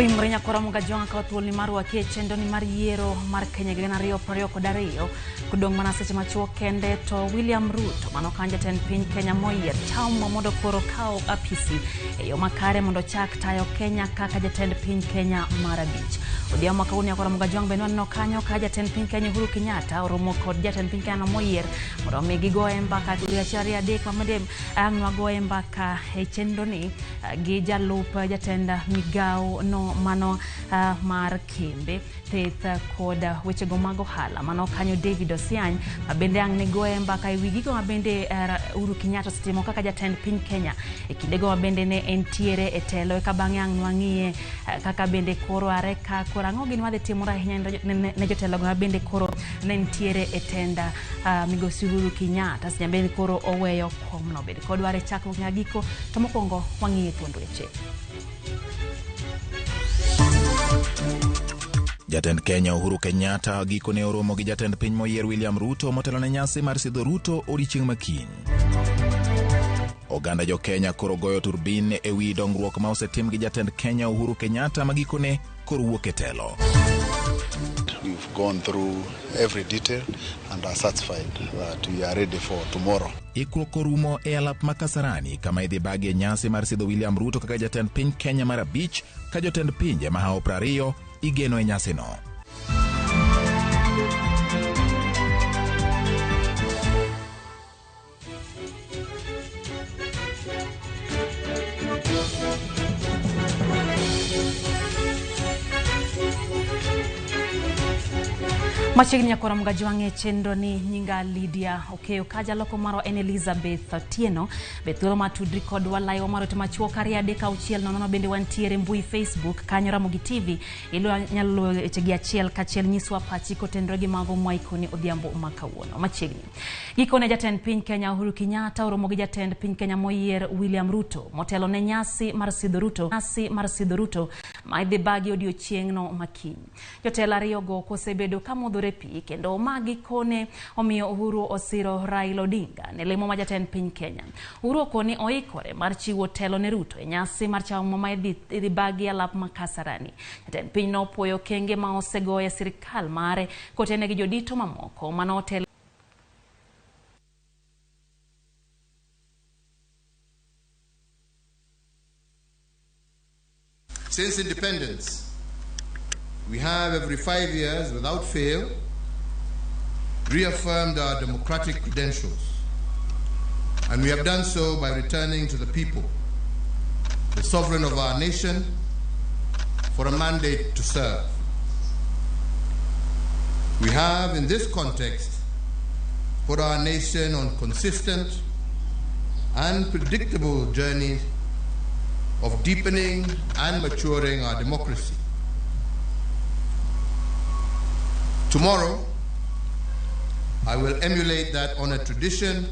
Oimore nyakora Mugajwang' kawo thuoloni mar rwaki e chenroni mar yiero mar Kenya higa 2022 kodong' mana seche machuok kende to William Ruto mano kanyo jatend piny Kenya moyier cham mondo koro kaw apisi e yo makare mondo ochak tayo Kenya kaka jatend piny Kenya mar abich. Odhiambo ma kawuono nyakora Mugajwang' bende waneno kanyo ka jatend piny Kenya Uhuru Kenyatta oromo kod jatend piny Kenya moyier mondo omi gigoye mbaka achiel ariyo adek ma bende ang' wagoye mbaka e chenroni gi jalup jatend migawo no mano mar kembe theth kod wechego mag ohala mano kanyo David Osiany ma bende ang' ne goye mbaka e wi gigo ma bende Uhuru Kenyatta osetimo kaka jatend piny Kenya e kindego ma bende ne entiere e telo eka bang'e ang' nwang'iye kaka bende koro are ka koro ang'o gini madhi timore ahinya ne jotelogo ma bende koro ne nitiere e tenda migosi Uhuru Kenyatta seche bende koro oweyo komno bed kodwa e chakruok nyaka giko to mokwongo wang'iye thuond weche. Jatend Kenya Uhuru Kenyatta gikone oromo gi jatend piny moyier William Ruto motelo ne nyasi mar sidho Ruto odiechieng' ma kiny. Oganda jo Kenya koro goyo turbin e wi dongruok ma osetim gi jatend Kenya Uhuru Kenyatta ma gikone koro wuok e telo. We've gone through every detail and are satisfied that we are ready for tomorrow. Ikruok orumo e alap ma Kasarani kama idhi bagie nyasi mar sidho William Ruto kaka jatend piny Kenya mar abich ka jotend pinje mahawo 20 igeno e nyasino. Machiegni nyakora Mugajwang' e chenro ni nyinga Lydia Okeyo ka jaloko marwa en Elizabeth Otieno be thuolo mar tudri kodwa laiwa mar ote machuok 2 3 6 0 bende wantiere mbui Facebook kanyo Ramogi TV inyalo luwo wechegi achiel kachiel nyiswa pachi kotenore gi mago mwaikoni odhiambo ma kawuono. Machiegni gikone jatend piny Kenya Uhuru Kenyatta oromo gi jatend piny Kenya moyier William Ruto motelo ne nyasi mar sidho Ruto nyasi mar sidho Ruto ma idhi bagi odiochieng'no makiny. Jotelo ariyogo kosebedo ka modhore pi kendo ma gikone omiyo Uhuru osiro Raila Odinga ne lemo ma jatend piny Kenya. Uhuru okoni oikore mar chiwo telo ne Ruto e nyasi mar chamo ma idhi bagi alap ma Kasarani. Jatend piny nopuoyo okenge ma osegoyo e sirikal mare kotene gi jodito mamoko manotelo Since independence, we have every 5 years, without fail, reaffirmed our democratic credentials. And we have done so by returning to the people, the sovereign of our nation, for a mandate to serve. We have, in this context, put our nation on consistent and predictable journey of deepening and maturing our democracy. Tomorrow, I will emulate that honored tradition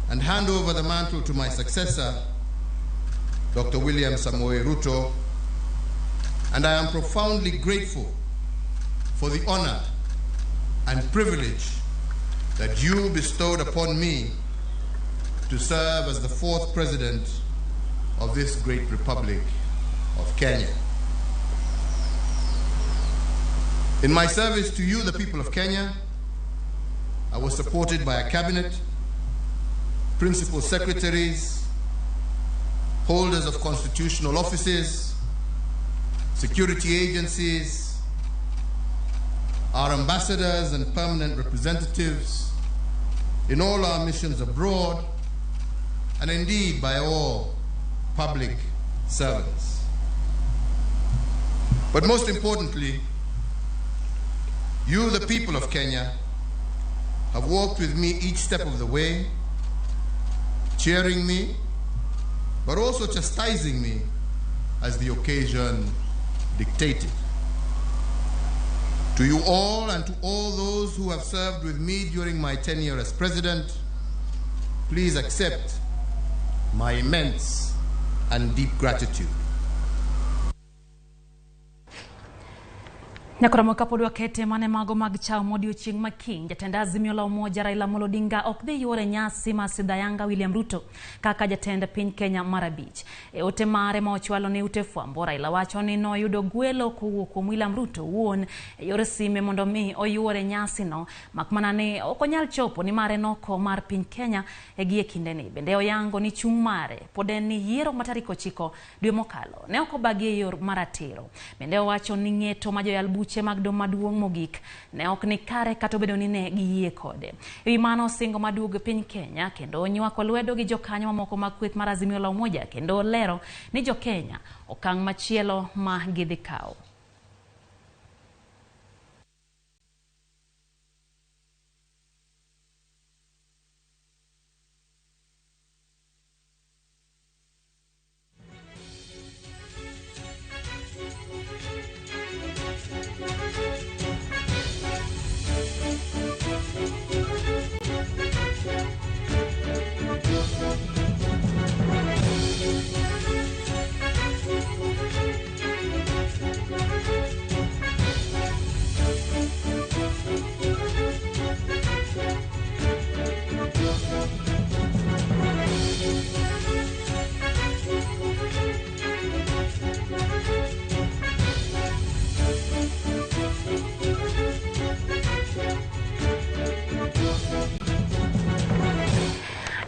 and hand over the mantle to my successor, Dr. William Samoei Ruto, and I am profoundly grateful for the honor and privilege that you bestowed upon me to serve as the fourth president of this great republic of Kenya. In my service to you, the people of Kenya, I was supported by a cabinet, principal secretaries, holders of constitutional offices, security agencies, our ambassadors and permanent representatives in all our missions abroad, and indeed by all public servants. But most importantly, you, the people of Kenya, have walked with me each step of the way, cheering me, but also chastising me as the occasion dictated. To you all and to all those who have served with me during my tenure as president, please accept my immense and deep gratitude. Nyakoramo kapod wakete mane mago mag chao modiochieng' ma kiny, jatend Azimio la Umoja Raila Amolo Odinga ok dhi yuore nyasi mar sidho ayanga William Ruto kaka jatend piny Kenya mar abich. E ote mare ma ochwalo ne ute fwambo, Raila wacho ni noyudo gwelo kowuok kuom William Ruto owuon e yor sime mondo mi oyuore nyasino, mak mana ni ok onyal chopo nimar en oko mar piny Kenya e gie kindeni. Bende oyango ni chung' mare pod en ni yiero ma tarik 9 dwe mokalo ne ok obagi e yor maratiro. Bende owacho ni ng'eto ma joyal buche mag doho maduong' mogik ne ok ni kare kata obedo ni ne giyie kode. Ewi mano osingo maduogo e piny Kenya kendo onywako lwedo gi jokanyo mamoko mag kweth mar Azimio la Umoja kendo olero ni jo Kenya okang' machielo ma gidhi kawo.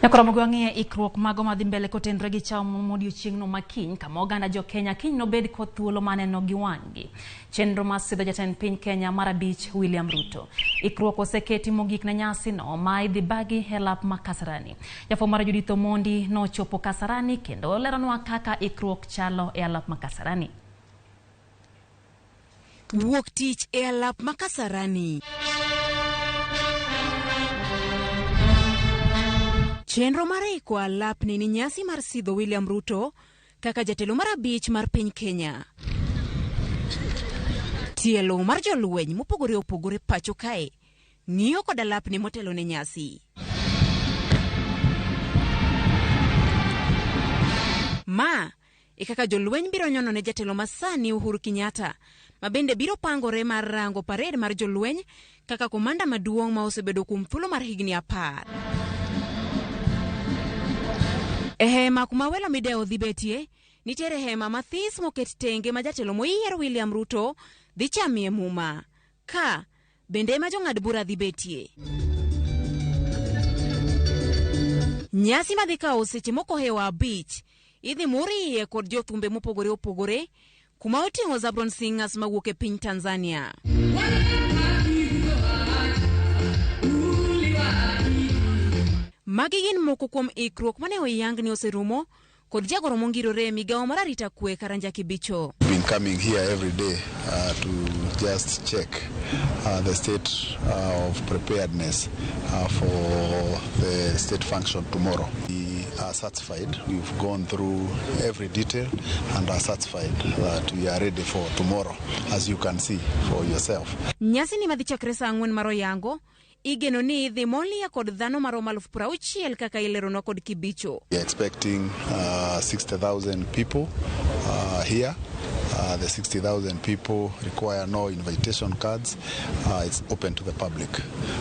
Nyakoromo gwang'e ikruok mago madhi mbele kotenre gi chao modiochieng'no ma kiny kama oganda jo Kenya kiny nobed kod thuolo maneno gi wang'gi. Chenro mar sidho jatend piny Kenya mar abich William Ruto. Ikruok oseketi mogik ne nyasino ma idhi bagi e lap ma Kasarani. Jafwambo mar Judith Omondi nochopo Kasarani kendo oleronwa kaka ikruok chalo e alap ma Kasarani. Wuok tich e alap ma Kasarani. Chenro mar iko alapni ni nyasi mar sidho William Ruto kaka jatelo mar abich mar piny Kenya. Tielo mar jolweny mopogore opogore pacho kae ng'iyo kod alapni motelo ne nyasi. Ma e kaka jolweny biro nyono ne jatelo masani Uhuru Kenyatta, ma bende biro pangore mar rango parade mar jolweny kaka komanda maduong' ma osebedo kuom thuolo mar higni 10. E hema kuma welo midewo dhi betie, nitiere hema mathis moket tenge ma jatelo moyier William Ruto dhi chamie muma. Ka bende ema jong'ad bura dhi betie. Nyasi madhi kawo seche mokohewo 5 idhi mur iye kod jothumbe mopogore opogore kuma oting'o Zabron Singers mawuok e piny Tanzania. Magi gin moko kuom ikruok mane oyang ni oserumo kod jagoro mongirore e migawo mar arita kwe Karanja Kibicho. Been coming here every day to just check the state of preparedness for the state function tomorrow. We are satisfied. We've gone through every detail and are satisfied that we are ready for tomorrow, as you can see for yourself. Nyasi ni madhi chakre saa 4 mar oyango. Igeno ni idhi molia kod dhano maromo 60,000 kaka ileronwa kod Kibicho. We are expecting 60,000 people here. The 60,000 people require no invitation cards. It's open to the public.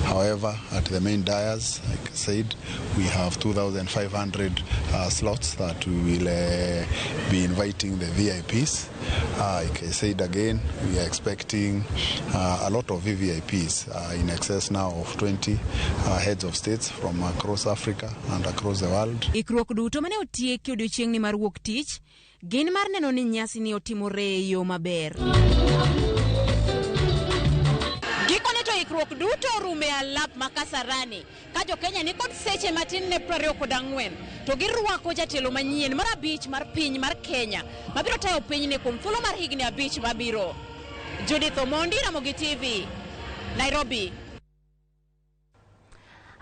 However, at the main dais, like I said, we have 2,500 slots that we will be inviting the VIPs. Like I said again, we are expecting a lot of VVIPs, in excess now of 20 heads of states from across Africa and across the world. Ikruok duto mane otieki odiochieng'ni mar wuok tich gin mar neno ni nyasi ni otimore e yo maber. Gikone to ikruok duto orumo e alap ma Kasarani ka jo Kenya ni kod seche matin ne 24 to girwako jatelo manyien mar abich mar piny mar Kenya mabiro tayo pinyni kuom thuolo mar higni 5 mabiro. Judith Omondi, Ramogi TV, Nairobi.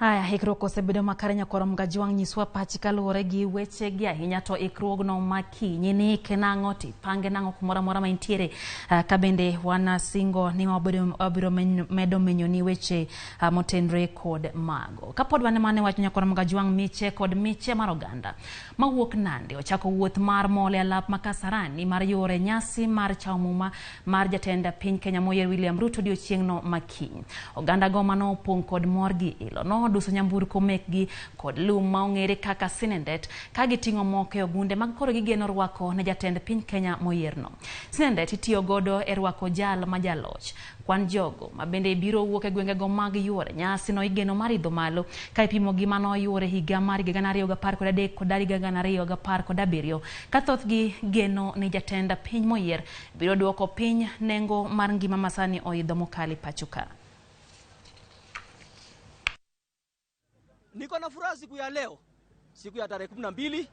Haya, ikruok osebedo makare nyakwar Mgajwang' nyiswa pachi kaluwore gi weche gi ahinya to ikruogno makinyi ni ike nang'o tipange nang'o kumoro amora ma intiere ka bende wan singo ni wabiro medo menyo ni weche motenre kod mago. Kapod wan mane wach nyakwar Mgajwang' miche kod miche mar oganda mawuok Nandi ochako wuoth mar mole alap ma Kasarani mar yore nyasi mar chao muma mar jatend piny Kenya moyier William Ruto odiochieng'no makiny. Oganda go mano opong' kod mor gi ilo noduso nyamburko mekgi kod lum ma ong'ere kaka Sinendet ka giting'o moko e ogunde mag koro gigeno rwako ne jatend piny Kenya moyierno. Sinendet itiyo godo e rwako jal ma jaloch. Kwan jogo ma bende biro wuok e gwengego mag yuore nyasi no igeno mar idho malo ka ipimo gi mano yuore higa mar 2013 kod 2017 ka thothgi geno ni jatend piny moyier biro duoko piny nengo mar ngima masani oidho mokalo e pacho ka. Niko na furaha siku ya leo, siku ya tarehe 12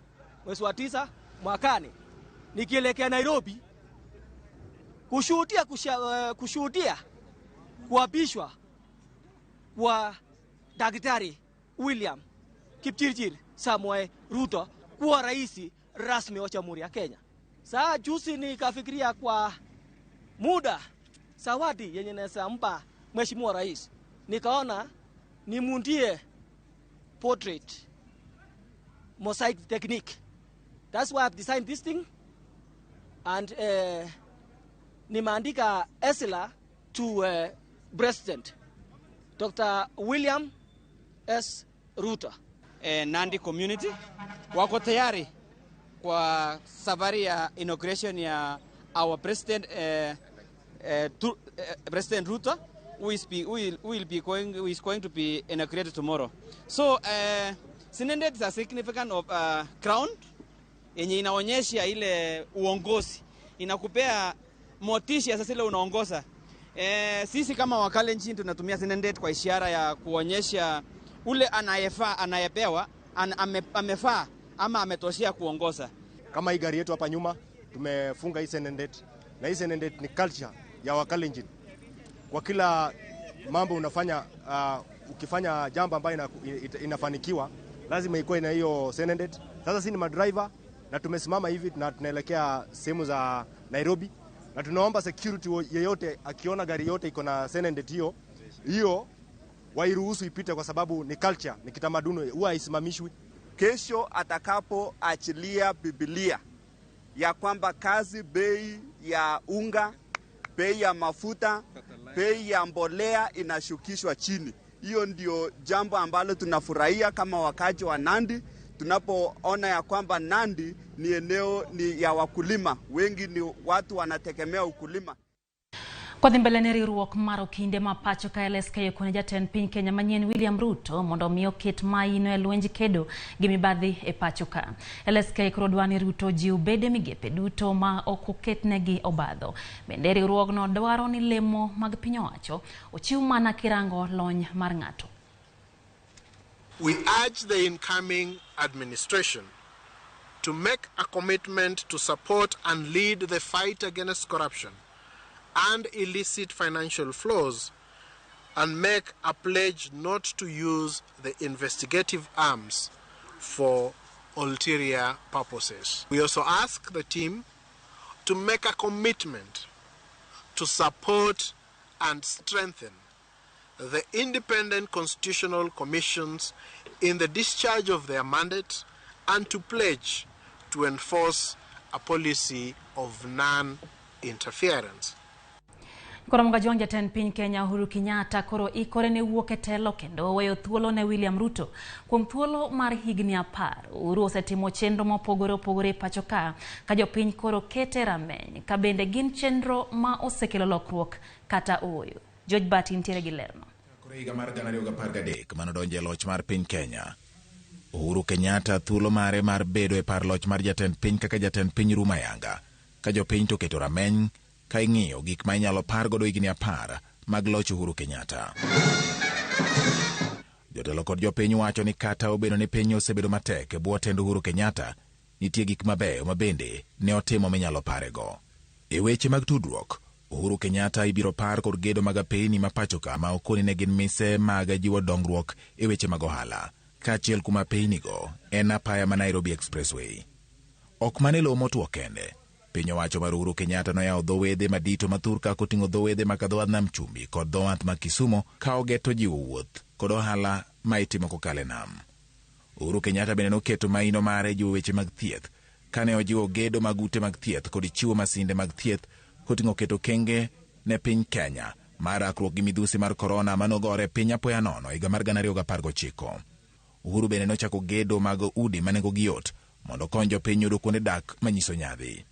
mwezi wa 9 mwakani, nikielekea Nairobi kushuhudia kuapishwa kwa Daktari William Kipchirchir Samoei Ruto kuwa rais rasmi wa Jamhuri ya Kenya. Saa juzi nikafikiria kwa muda zawadi yenye naweza mpa Mheshimiwa Rais, nikaona nimundie portrait mosaic technique. That's why I've designed this thing, and nimeandika Esila to President Dr. William S. Ruto. Nandi community wako tayari kwa safari ya inauguration ya our president, President Ruto, who is going to be inaugurated tomorrow. So Sinendet is a significant of crown yenye inaonyesha ile uongozi, inakupea motisha sasa ile unaongoza. Sisi kama Wakalenjin tunatumia Sinendet kwa ishara ya kuonyesha ule anayefaa, anayepewa, amefaa ama ametoshea kuongoza. Kama hii gari yetu hapa nyuma tumefunga hii Sinendet, na hii Sinendet ni culture ya Wakalenjin. Kwa kila mambo unafanya, ukifanya jambo ambayo inafanikiwa lazima ikuwe na hiyo Sinendet. Sasa sisi ni madriver na tumesimama hivi na tunaelekea sehemu za Nairobi, na tunaomba security yeyote akiona gari yote iko na Sinendet hiyo wairuhusu ipite, kwa sababu ni culture, ni kitamaduni, huwa haisimamishwi. Kesho atakapoachilia Biblia ya kwamba kazi, bei ya unga, bei ya mafuta, bei ya mbolea inashukishwa chini, hiyo ndio jambo ambalo tunafurahia kama wakaji wa Nandi, tunapoona ya kwamba Nandi ni eneo ni ya wakulima wengi, ni watu wanategemea ukulima. Kwa dhi mbele ne riwruok mar okinde ma pacho ka LSK okone jatend piny Kenya manyien William Ruto mondo mi oket maino e lwenj kedo gi mibadhi e pacho ka. LSK koro dwa ni Ruto jiw bede migepe duto ma ok oketnegi obadho. Bende riwruogno dwaro ni lemo mag piny owacho ochiw mana kirango lony mar ng'ato. We urge the incoming administration to make a commitment to support and lead the fight against corruption and illicit financial flows, and make a pledge not to use the investigative arms for ulterior purposes. We also ask the team to make a commitment to support and strengthen the independent constitutional commissions in the discharge of their mandate, and to pledge to enforce a policy of non-interference. Koro Mgajwang' jatend piny Kenya Uhuru Kenyatta koro ikore ne wuok e telo kendo weyo thuolo ne William Ruto kuom thuolo mar higni 10. Uhuru osetimo chenro mopogore opogore e pacho ka jopiny koro kete rameny ka bende gin chenro ma osekelo lokruok kata ooyo. George Bati nitiere gi lerno. Koro higa mar 2013 manodonjo e loch mar piny Kenya, Uhuru Kenyatta thuolo mare mar bedo e par loch mar jatend piny kaka jatend piny rumo ayanga ka jopiny to keto rameny ka ing'iyo gik ma inyalo par godo higni 10 mag loch Uhuru Kenyatta. Jotelo kod jopiny wacho ni kata obedo ni piny osebedo matek e bwo tend Uhuru Kenyatta, nitie gik mabeyo ma bende ne otimo minyalo parego. E weche mag tudruok, Uhuru Kenyatta ibiro par kod gedo mag apeyni ma pacho ka ma okoni ne gin mise mag jiwo dongruok e weche mag ohala. Kaachiel kuom apeynigo en apaya ma Nairobi Expressway. Ok mana e lowo motwo kende. Piny owacho mar Uhuru Kenyatta noyawo dho wedhe madito mathur ka koting'o dho wedhe mag dho wath Nam Chumbi kod dho wath ma Kisumo ka ogeto jiwo wuoth kod ohala ma itimo kokalo e nam. Uhuru Kenyatta bende noketo maino mare e jiwo weche mag thieth kane ojiwo gedo mag ute mag thieth kod chiwo masinde mag thieth koting'o keto kenge ne piny Kenya mar rakruok gi midhusi mar korona manogore e piny apoya nono higa mar 2019. Uhuru bende nochako gedo mag udi ma nengogi yot mondo okony jopiny yudo kuonde dak manyiso nyadhi.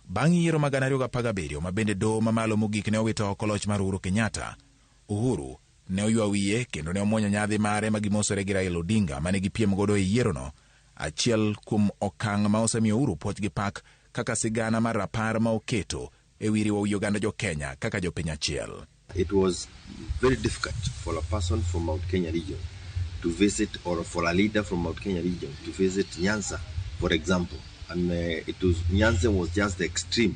Bang' yiero mag 2017 ma bende doho mamalo mogik ne owito oko loch mar Uhuru Kenyatta, Uhuru ne oywa wiye kendo ne omuonyo nyadhi mare ma gimosore gi Raila Odinga mane gipiem godo e yierono, achiel kuom okang' ma osemiyo Uhuru puoch gi pak kaka sigana mar rapar ma oketo e wi riwo wi oganda jo Kenya kaka jopiny achiel. It was very difficult for a person from Mount Kenya region to visit, or for a leader from Mount Kenya region to visit Nyanza, for example. And it was Nyanza was just the extreme.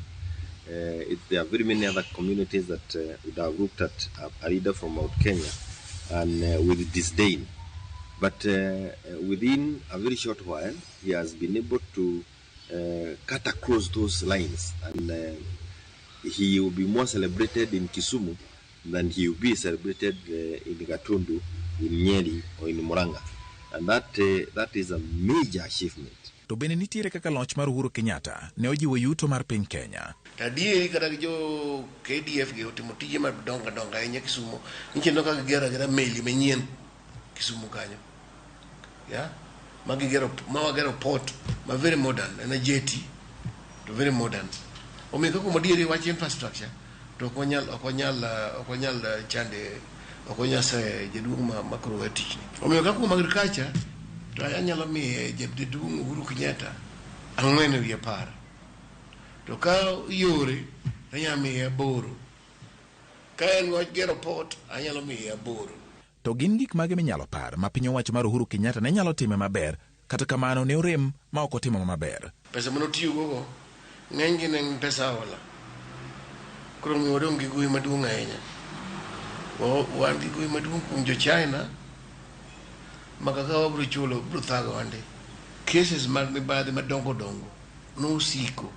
There are very many other communities that would have looked at a leader from Mount Kenya and with disdain. But within a very short while, he has been able to cut across those lines, and he will be more celebrated in Kisumu than he will be celebrated in Gatundu, in Nyeri, or in Murang'a. And that is a major achievement. To bende nitiere kaka loch mar Uhuru Kenyatta ne ojiwo yuto mar piny Kenya. Adieri kata gi jo KDF gi otimo tije madongo dongo ahinya Kisumo. Nitie no kaka gigero agera meli manyien Kisumu kanyo. Yeah? Ma gigero, ma wagero port ma very modern, en a jetty to very modern. Omiyo ka kuom adieri wach infrastructure to ok wanyal chande, ok wanyal se jaduong' ma koro we tich ni. Omiyo ka kuom agriculture to anyalo miye jaduong' Uhuru Kenyatta 4 e wi 10. To ka yore anyalo miye 8. Ka en wach gero port anyalo miye 8. To gin gik mage minyalo par ma piny owacho mar Uhuru Kenyatta ne nyalo time maber, kata kamano ne orem ma ok otimo maber? Pesa manotiyogo go ng'enygi ne en pesa hola. Koro miyo wadong' gi gowi maduong' ahinya. Wan gi gowi maduong' kuom jo China ma kaka wabiro chulo biro thagowa ndi. Cases mag mibadhi madongo dongo nosiko.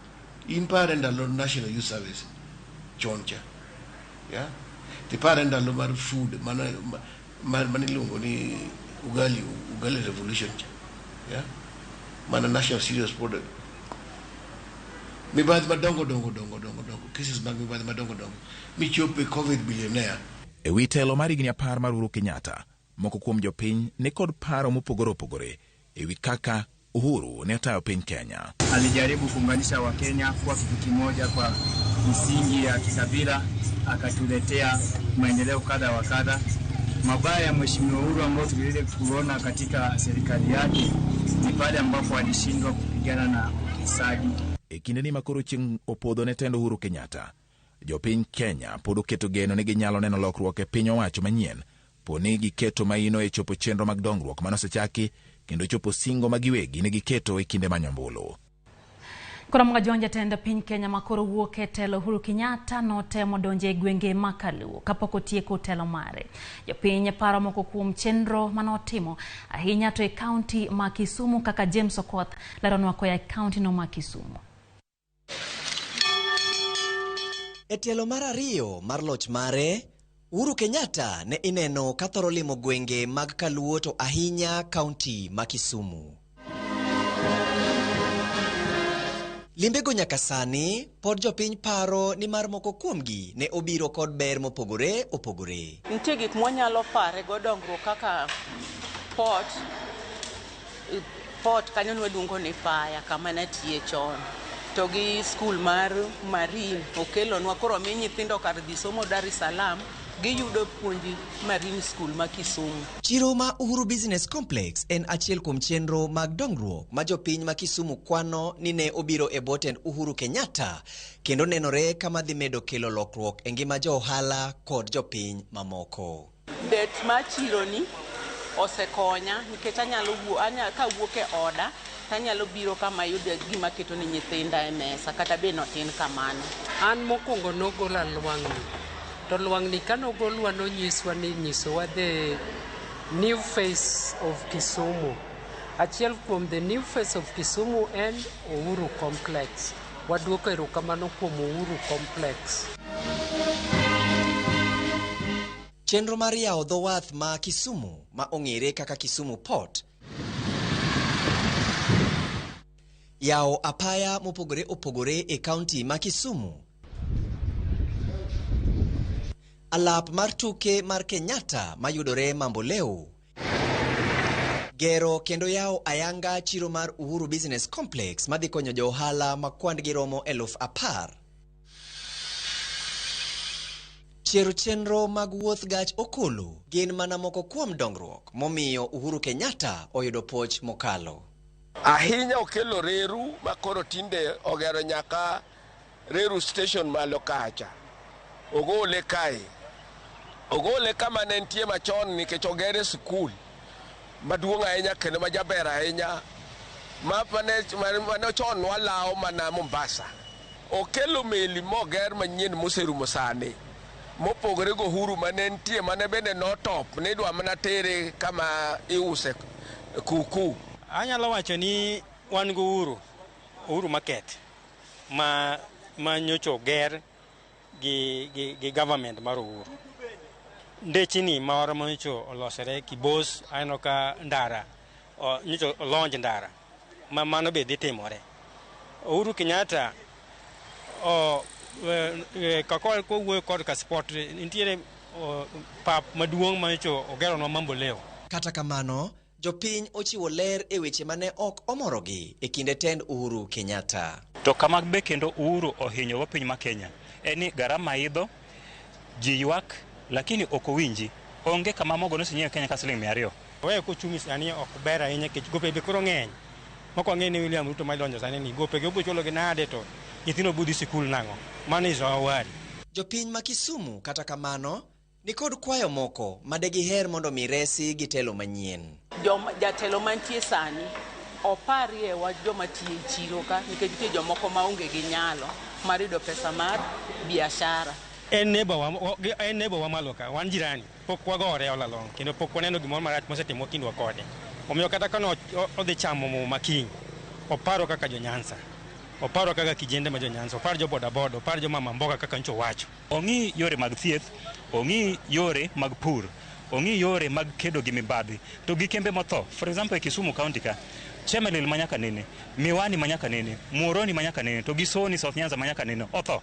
In pare ndalo National Youth Service chon cha. Yeah? Tipare ndalo mar food mane iluongo ni ugali revolution cha. Yeah? Mana National Cereals Product. Mibadhi madongo dongo dongo dongo dongo, cases mag mibadhi madongo dongo michopo e COVID billionaire. E wi telo mar higni 10 mar Uhuru Kenyatta, moko kuom jopiny ni kod paro mopogore opogore e wi kaka Uhuru ne otayo piny Kenya. Alijaribu kuunganisha Wakenya kuwa kitu kimoja kwa misingi ya kikabila, akatuletea maendeleo kadha wa kadha. Mabaya ya Mheshimiwa Uhuru ambayo tuliweza kuona katika serikali yake ni pale ambapo alishindwa kupigana na ufisadi. E kindeni ma koro chieng' opodho ne tend Uhuru Kenyatta, jopiny Kenya pod oketo geno ni ginyalo neno lokruok e piny owacho manyien po ni giketo maino e chopo chenro mag dongruok manosechaki kendo chopo singo ma giwegi ne giketo e kinde manyo ombulu. Koro mga jatend piny Kenya makoro wuok e telo Uhuru Kenyatta notemo donjo e gwenge ma Kaluo kapok otieko telo mare. Jopiny paro moko kuom chenro manotimo ahinya to e kaunti ma Kisumu kaka James Okoth leronwa koa e kaunti no ma Kisumu. E tielo mar ariyo mar loch mare, Uhuru Kenyatta ne ineno ka thoro limo gwenge mag Kaluo to ahinya kaunti ma Kisumu. Limbego nyaka sani pod jopiny paro ni mar moko kuomgi ne obiro kod ber mopogore opogore. Nitie gik mwanyalo pare go dongruok kaka port, port kanyo nwaluongo ni Faya kama natiye chon. To gi skul mar Marine okelonwa, koro mi nyithindo kar dhi somo Dar es Salaam, giyudo puonj Marine School ma Kisumu. Chiro ma Uhuru Business Complex en achiel kuom chenro mag dongruok ma jopiny ma Kisumu kwano ni ne obiro e bwo tend Uhuru Kenyatta kendo nenore kama dhi medo kelo lokruok e ngima jo ohala kod jopiny mamoko. Bet mar chironi osekonya nikech anyalo wuo, kawuok e oda Tanyalo biro kama ayudo gima keto ni nyithinda e mesa kata be notin kamano. An mokwongo nogola lwang'ni. To lwang'ni kanogolwa nonyiswa ni nyisowa the new face of Kisumu. Achiel kuom the new face of Kisumu en Uhuru Complex. Waduoko erokamano kuom Uhuru Complex. Chenro mar yawo dho wath ma Kisumu ma ong'ere kaka Kisumu Port. Yawo apaya mopogore opogore e kaunti ma Kisumu. Alap mar tuke mar Kenyatta mayudore Mamboleo. Gero kendo yawo ayanga chiro mar Uhuru Business Complex madhi konyo jo ohala ma kwandgi romo 10,000. Chiero chenro mag wuoth gach okolo gin mana moko kuom dongruok momiyo Uhuru Kenyatta oyudo puoch mokalo. Ahinya okelo reru makoro tinde ogero nyaka reru station malo kacha. Ogole kae. Ogole kama ne nitie machon nikech ogere sikul maduong' ahinya kendo majaber ahinya ma mane chon walawo mana Mombasa. Okelo meli moger manyien moserumo sani. Mopogore go Uhuru mane nitie mane bende notop ne idwa mana tere kama iuse kuku. Anyalo wacho ni wan go Uhuru, Uhuru Market ma nyocha oger gi government mar Uhuru. Ndechni moro manyocha olosore Kibos, aneno ka ndara, nyocha olonj ndara, ma mano be dhi timore. Uhuru Kenyatta kaka kowuoyo korka sport, nitiere pap maduong' manyocha ogeronwa Mamboleo. Kata kamano, jopiny ochiwo ler e weche mane ok omorogi e kinde tend Uhuru Kenyatta. To kama be kendo Uhuru ohinyogo piny ma Kenya en ni garama idho, ji ywak, lakini ok owinji. Onge kama mogo nosenyiew Kenya ka siling 200. Weyo kochumi sani ok ber ahinya nikech gope be koro ng'eny. Mok wang'eyo ni William Ruto madonjo sani ni gope gi obiro chulogi nade to nyithindo biro dhi sikul nang'o. Mano is our worry. Jopiny ma Kisumu kata kamano nikod kwayo moko ma degiher mondo mi resi gi telo manyien. Jatelo mantie sani oparie wach joma tiyo e chiro ka nikech nitie jomoko maonge gi nyalo mar yudo pesa mar biashara. En neighbor wa malo ka, wan jirani, pok wagore all along kendo pok waneno gimoro marach mosetimo kindwa kode. Omiyo kata ka odhi chamo muma kiny, oparo kaka jo Nyanza, oparo kaka kijende ma jo Nyanza, opar jo boda boda, opar jo mama mboga kaka ncho wacho. Ong'i yore mag thieth, ong'i yore mag pur, ong'i yore mag kedo gi mibadhi, to gi kembe motho. For example, e Kisumu County ka, Chemelil manyaka nene, Miwani manyaka nene, Muhoroni manyaka nene, to gi Soni South Nyanza manyaka nene, otho.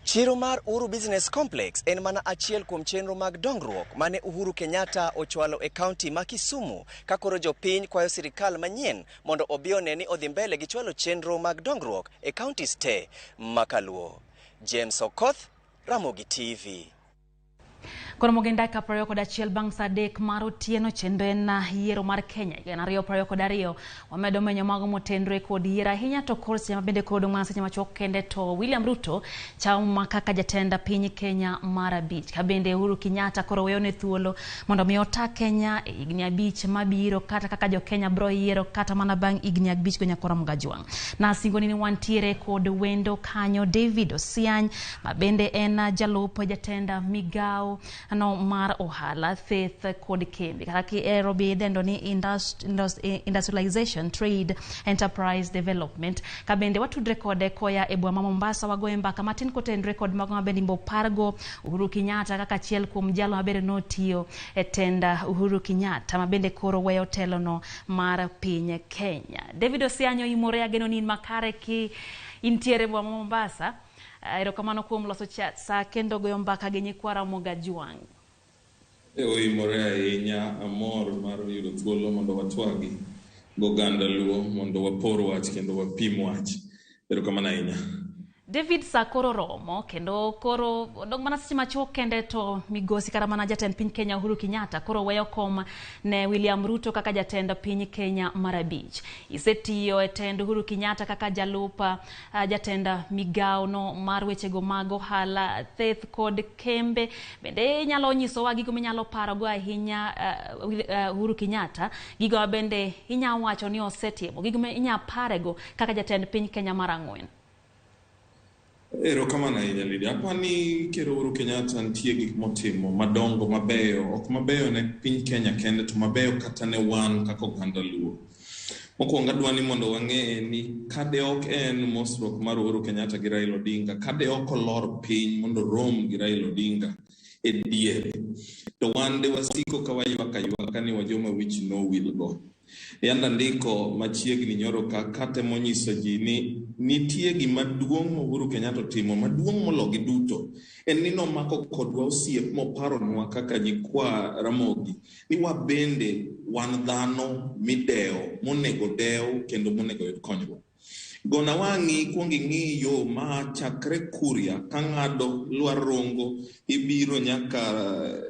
Chiro mar Uhuru Business Complex en mana achiel kuom chenro mag dongruok mane Uhuru Kenyatta ochwalo e kaunti ma Kisumu ka koro jopiny kwayo sirikal manyien mondo obi one ni odhi mbele gi chwalo chenro mag dongruok e counties te makaluo. James Okoth, Ramogi TV. Koro mogen dakika 21 bang' saa 3 mar otieno chenro en yiero mar Kenya 2022. Wamedo menyo mago motenre kod yiero ahinya to kor seche mabende kod mana seche machuok kende to William Ruto chamo kaka jatend piny Kenya mar 5. Ka bende Uhuru Kenyatta koro weyone thuolo mondo mi ota Kenya e higni 5 mabiro kata kaka jo Kenya bro yiero kata mana bang' higni 5 go nyakora Mgajwang'. Na singo ni wantiere kod wendo kanyo David Osiany ma bende en jalup jatend migao no mar ohala theth kod kembe kata kiero be idendo ni industrialization trade enterprise development. Ka bende watudre kode koya e boma ma Mombasa wagoye mbaka matin kotenre kod mago mabende imbopargo Uhuru Kenyatta kaka achiel kuom jalo mabende notiyo e tenda Uhuru Kenyatta mabende koro weyo telono mar piny Kenya. David Osianyo imore ageno ni in makare ki intiere boma ma Mombasa. Erokamano kuom loso chat sa kendo goyo mbaka gi nyikwa Ramogi Ajwang'. Oimore ahinya, amor mar yudo thuolo mondo watwagi goganda Luo mondo wapor wach kendo wapim wach. Erokamano ahinya. David sa koro romo kendo koro odong' mana seche machuok kende to migosi kata mana jatend piny Kenya Uhuru Kenyatta koro weyo kom ne William Ruto kaka jatend piny Kenya mar abich. Isetiyo e tend Uhuru Kenyatta kaka jalup jatend migawo no mar wechego mag ohala, theth kod kembe. Bende inyalo nyisowa gigo minyalo parogo ahinya Uhuru Kenyatta, gigo ma bende inyalo wacho ni osetimo, gigo ma inyalo parego kaka jatend piny Kenya mar ang'wen. Erokamano ahinya Lydia. Apani Ker Uhuru Kenyatta nitie gik motimo madongo mabeyo, ok mabeyo ne piny Kenya kende to mabeyo kata ne wan kaka oganda Luo. Mokwongo adwa ni mondo wang'e ni kade ok en mosruok mar Uhuru Kenyatta gi Raila Odinga, kade ok olor piny mondo orom gi Raila Odinga e diere, to wan de wasiko ka waywak aywaka ni wajoma wich nowilgo. Yanda ndiko machiegni nyoro ka katemo nyiso ji ni nitie gima duong' ma Uhuru Kenyatta otimo maduong' mologi duto en ni nomako kodwa osiep moparonwa kaka nyikwa Ramogi ni wabende wan dhano midewo monego dew kendo monego yud konyruok. Gona wang'i ikuong ing'i yo ma chakre Kuria kang'ado lwar Rongo ibiro nyaka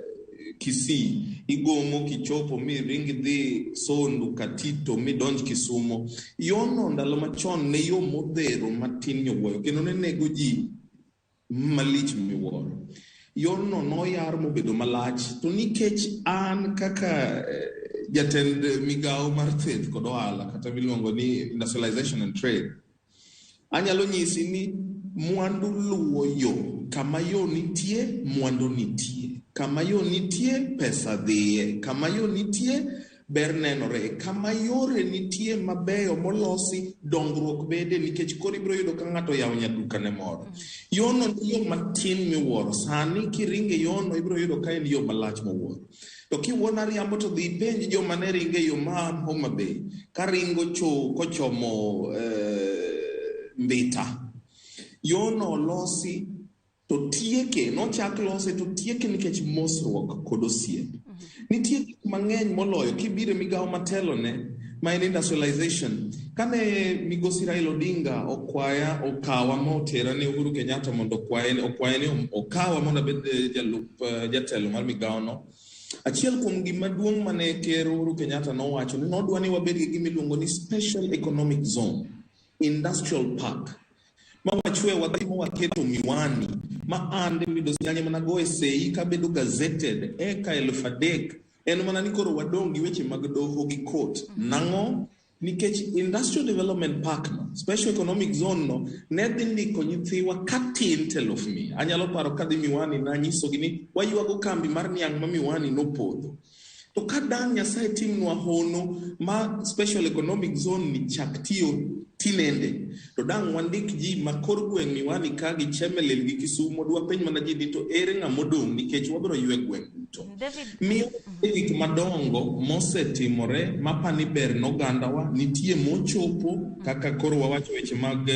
Kisii, igomo kichopo miring idhi Sondu, Katito midonj Kisumo. Yono ndalo machon ne yo modhero matin nyowuoyo kendo ne nego ji malich miwuoro. Yorno noyar mobedo malach to nikech an kaka jatend migawo mar thieth kod ohala kata miluongo ni industrialization and trade, anyalo nyisi ni mwandu luwo yo. Kama yo nitie, mwandu nitie. Kama yo nitie, pesa dhiye. Kama yo nitie, ber nenore. Kama yore nitie mabeyo molosi, dongruok bede nikech koro ibiro yudo ka ng'ato oyawo nyaduka ne moro. Yono ni yo matin miwuoro. Sani kiringo e yono ibiro yudo ka en yo malach miwuoro. To kiwuon ariambo to dhi ipenj joma ne ringo e yo ma Homa Bay karingo kochomo Mbita. Yono olosi to tieke, nochak lose to tieke nikech mosruok kod osiep. Nitie gik mang'eny moloyo kibiro e migawo matelone ma en industrialization. Kane migosi Raila Odinga okawa motera ne Uhuru Kenyatta mondo okwaye ni okawa mondo abed jalup jatelo mar migawono. Achiel kuom gima duong' mane Ker Uhuru Kenyatta nowacho ni nodwa ni wabed gi gima iluongo ni Special Economic Zone, Industrial Park. Ma wachwe wadhi ma waketo Miwani ma an David Osiany mana goye sei kabedo gazetted eka 3000 en mana ni koro wadong' gi weche mag doho gi court. Nang'o? Nikech Industrial Development Park no, Special Economic Zone no, ne dhi ndiko nyithiwa katin to 1,000. Anyalo paro kadhi Miwani nanyisogi ni waywago kambi mar niang' ma Miwani nopodho. To ka dang' Nyasaye timnwa hono ma Special Economic Zone ni chak tiyo tinende, to dang' wandik ji ma kor gweng' Miwani ka gi Chemelil gi Kisumo, dwapenj mana ji ni to ere ng'ama odong' nikech wabiro ywe gweng' duto. Miyo gik madongo mosetimore mapani ber nogandawa nitie mochopo kaka koro wawacho weche mag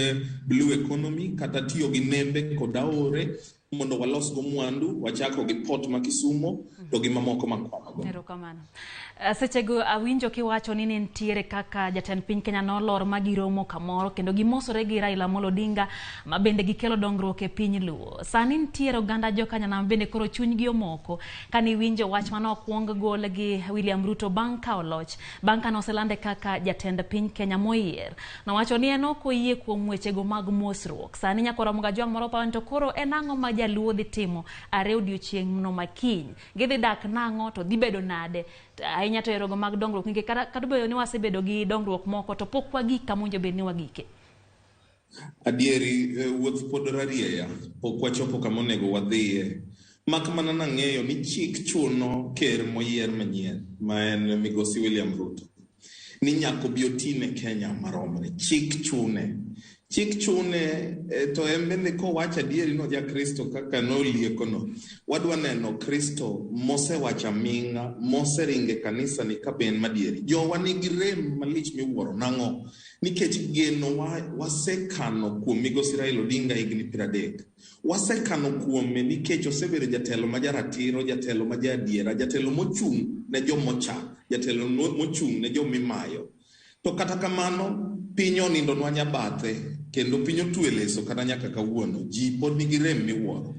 blue economy kata tiyo gi nembe kod aore mondo walosgo mwandu, wachako gi port ma Kisumo to gi mamoko makwamago. Erokamano. Sechego awinjo kiwacho ni nitiere kaka jatend piny Kenya nolor ma giromo kamoro kendo gimosore gi Raila Amolo Odinga ma bende gikelo dongruok e piny Luo. Sani nitiere oganda jokanyanam bende koro chunygi omoko kane iwinjo wach mane okwong gol gi William Ruto bang' kawo loch, bang' kane oselande kaka jatend piny Kenya moyier. Nowacho ni en ok oyie kuom wechego mag mosruok. Sani nyakora Mugajwang' moro paro ni to koro en ang'o ma jaluo dhi timo are odiochieng' no makiny. Gidhi dak nang'o to dhi bedo nade? Ahinya to yorego mag dongruok nikech kata obedo ni wasebedo gi dongruok moko to pok wagik kama owinjo bed ni wagike. Adieri wuoth pod rarieya, pok wachopo kama onego wadhiye. Mak mana nang'eyo ni chik chuno ker moyier manyien ma en migosi William Ruto ni nyaka obi oti ne Kenya maromre. Chik chune. Chik chune to en bende kowacho adieri no ja Kristo kaka noliekono. Wadwa neno Kristo mosewacho aming'a, moseringo e kanisa ni ka be en madieri. Jowa nigi rem malich miwuoro nang'o? Nikech geno wasekano kuom migosi Raila Odinga higni 30. Wasekano kuome nikech osebedo jatelo ma jaratiro, jatelo ma jaadiera, jatelo mochung' ne jomocha, jatelo mochung' ne jomimayo. To kata kamano, piny onindonwa nyabathe Kendo piny otwe leso kata nyaka kawuono, ji pod nigi rem miwuoro.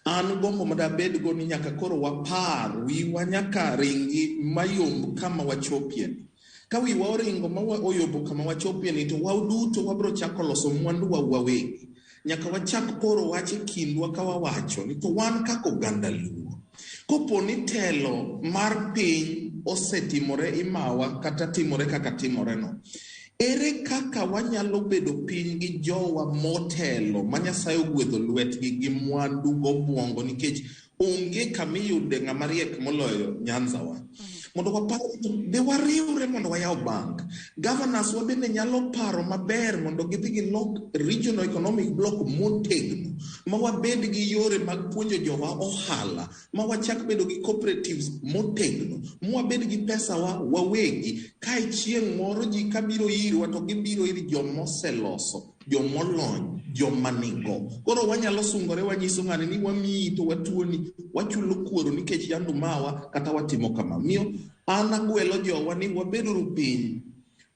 An gombo madabedgo ni nyaka koro wapar wiwa nyaka ringi mayomb kama wachopie ni. Ka wiwa oringo ma oyombo kama wachopie ni to waduto wabiro chako loso mwanduwa wawegi. Nyaka wachak poro wach e kindwa ka wawacho ni to wan kaka oganda Luo. Kopo ni telo mar piny osetimore imawa kata timore kaka timoreno, ere kaka wanyalo bedo piny gi jowa motelo ma Nyasaye ogwedho lwetgi gi mwandu gobwongo nikech onge kama iyude ng'ama riek moloyo Nyanza wa. Mondo wapar be wariwre mondo wayaw bank. Governors wa bende nyalo paro maber mondo gidhi gilok regional economic bloc motegno ma wabed gi yore mag puonjo jowa ohala ma wachak bedo gi cooperatives motegno mwabed gi pesawa wawegi kae chieng' moro ji kabiro irwa to gibiro ir jomoseloso jomolony joma nigo koro wanyalo sungore wanyiso ng'ani ni wamiyi to watuoni wachulo kuoro nikech yandu mawa kata watimo kama miyo an agwelo jowa ni wabeduru piny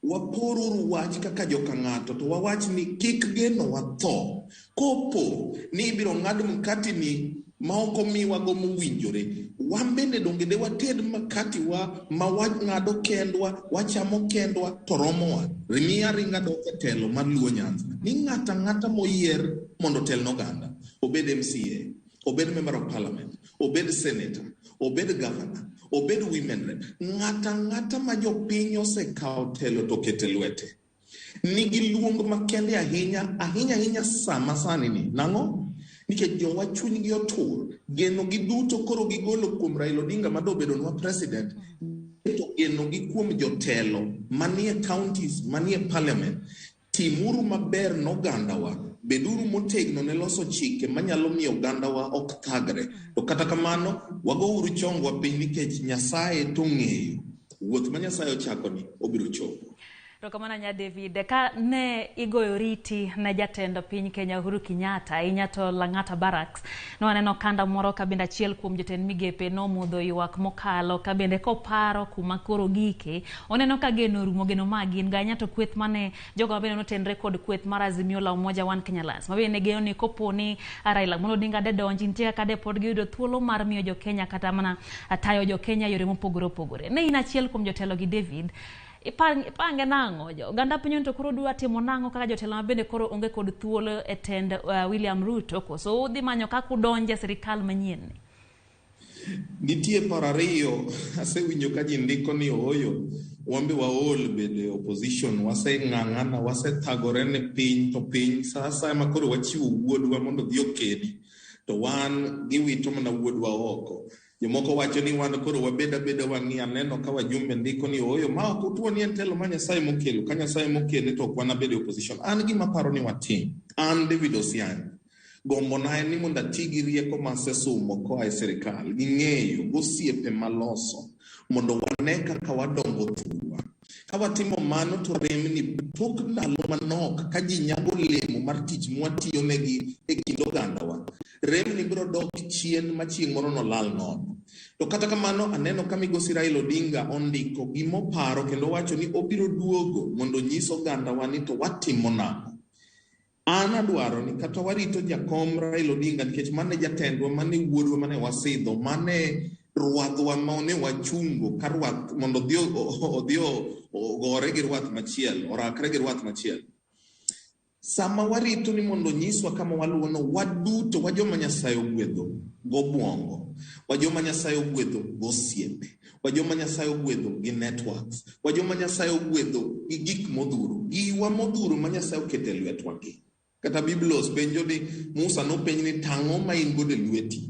waporuru wach kaka joka ng'ato to wawach ni kik geno watho kopo ni ibiro ng'ad mkati ni ma ok omiwago mowinjore wan bende donge de wated makati wa ma wang'ado kendwa wachamo kendwa to romowa miya ringa dok e telo mar Luo Nyanza ni ng'ata ang'ata moyier mondo otel ne oganda obed MCA obed member of parliament obed senator obed governor obed women rep ng'ata ang'ata ma jopiny osekawo telo to okete lwete nigi luong makende ahinya ahinya ahinya sama sani ni nang'o nikech jowa chunygi otur geno gi duto koro gigolo kuom Raila Odinga ma dobedonwa president to geno gi kuom jotelo manie counties manie parliament timuru maber nogandawa beduru motegno ne loso chike manyalo miyo ogandawa ok thagre to kata kamano wagouru chongwa piny nikech Nyasaye to ng'eyo wuoth ma Nyasaye ochako ni obiro chopo. Erokamano ahinya David. Ka ne igoyo riti ne jatend piny Kenya Uhuru Kenyatta ahinya to Lang'ata Barracks, ne waneno kanda moro ka bende achiel kuom jotend migepe nomudho ywak mokalo ka bende koparo kuma koro gike, oneno ka geno orumo geno ma gin go ahinya to kweth mane jogo mabende notenre kod kweth mar Azimio la Umoja One Kenya Alliance ma bende ne geno ni kopo ni Raila Amolo Odinga de donji nitie kaka de pod giyudo thuolo mar miyo jokenya kata mana tayo jokenya e yore mopogore opogore. Ne in achiel kuom jotelo gi David, ipange nang'o? Oganda piny to koro dwa timo nang'o kaka jotelo ma bende koro onge kod thuolo e tend William Ruto koso udhi manyo kaka udonje sirikal manyien ni? Nitie paro ariyo, asewinjo ka ji ndiko ni ooyo, wan be waol bedo e opposition, waseng'ang'ana, wasethagore ne piny to piny sa asaya ma koro wachiwo wuodwa mondo odhi okedi, to wan giwito mana wuodwa oko. Jomoko wacho ni wan koro wabed abeda wang'i aneno ka wajumbe ndiko ni ooyo ma ok utuo ni en telo ma Nyasaye mokelo ka Nyasaye mokele to ok wanabed e opposition. An gima paro ni watim, an David Osiany, gombona en ni mondo ati gi rieko masesumo koa e sirikal gi ng'eyo gosiepe maloso mondo wane kaka wadongo thurwa. Ka watimo mano to remni tok ndalo manok ka ji nyago olemo mar tich mwatiyonegi e kind ogandawa, remni biro dok chien ma chieng' moro nolal nono. To kata kamano aneno ka migosi Raila Odinga ondiko gimoparo kendo wacho ni obiro duogo mondo onyis ogandawa ni to watimo nang'o. An adwaro ni kata warito jakom Raila Odinga nikech mane jatendwa, mane wuodwa, mane wasidho, mane rwadhwa mane wachungo ka rwath mondo odhi ogore gi rwath machielo, orakre gi rwath machielo. Sama warito ni mondo onyiswa kama waluwono, waduto wa joma Nyasaye ogwedho gobwongo, wa joma Nyasaye ogwedho gosiepe, wa joma Nyasaye ogwedho gi networks, wa joma Nyasaye ogwedho gi gik modhuro, giwa modhuro ma Nyasaye oketo e lwetwa gi. Kata Biblos penjo ni Musa nopenj ni tang'o ma in godo e lweti?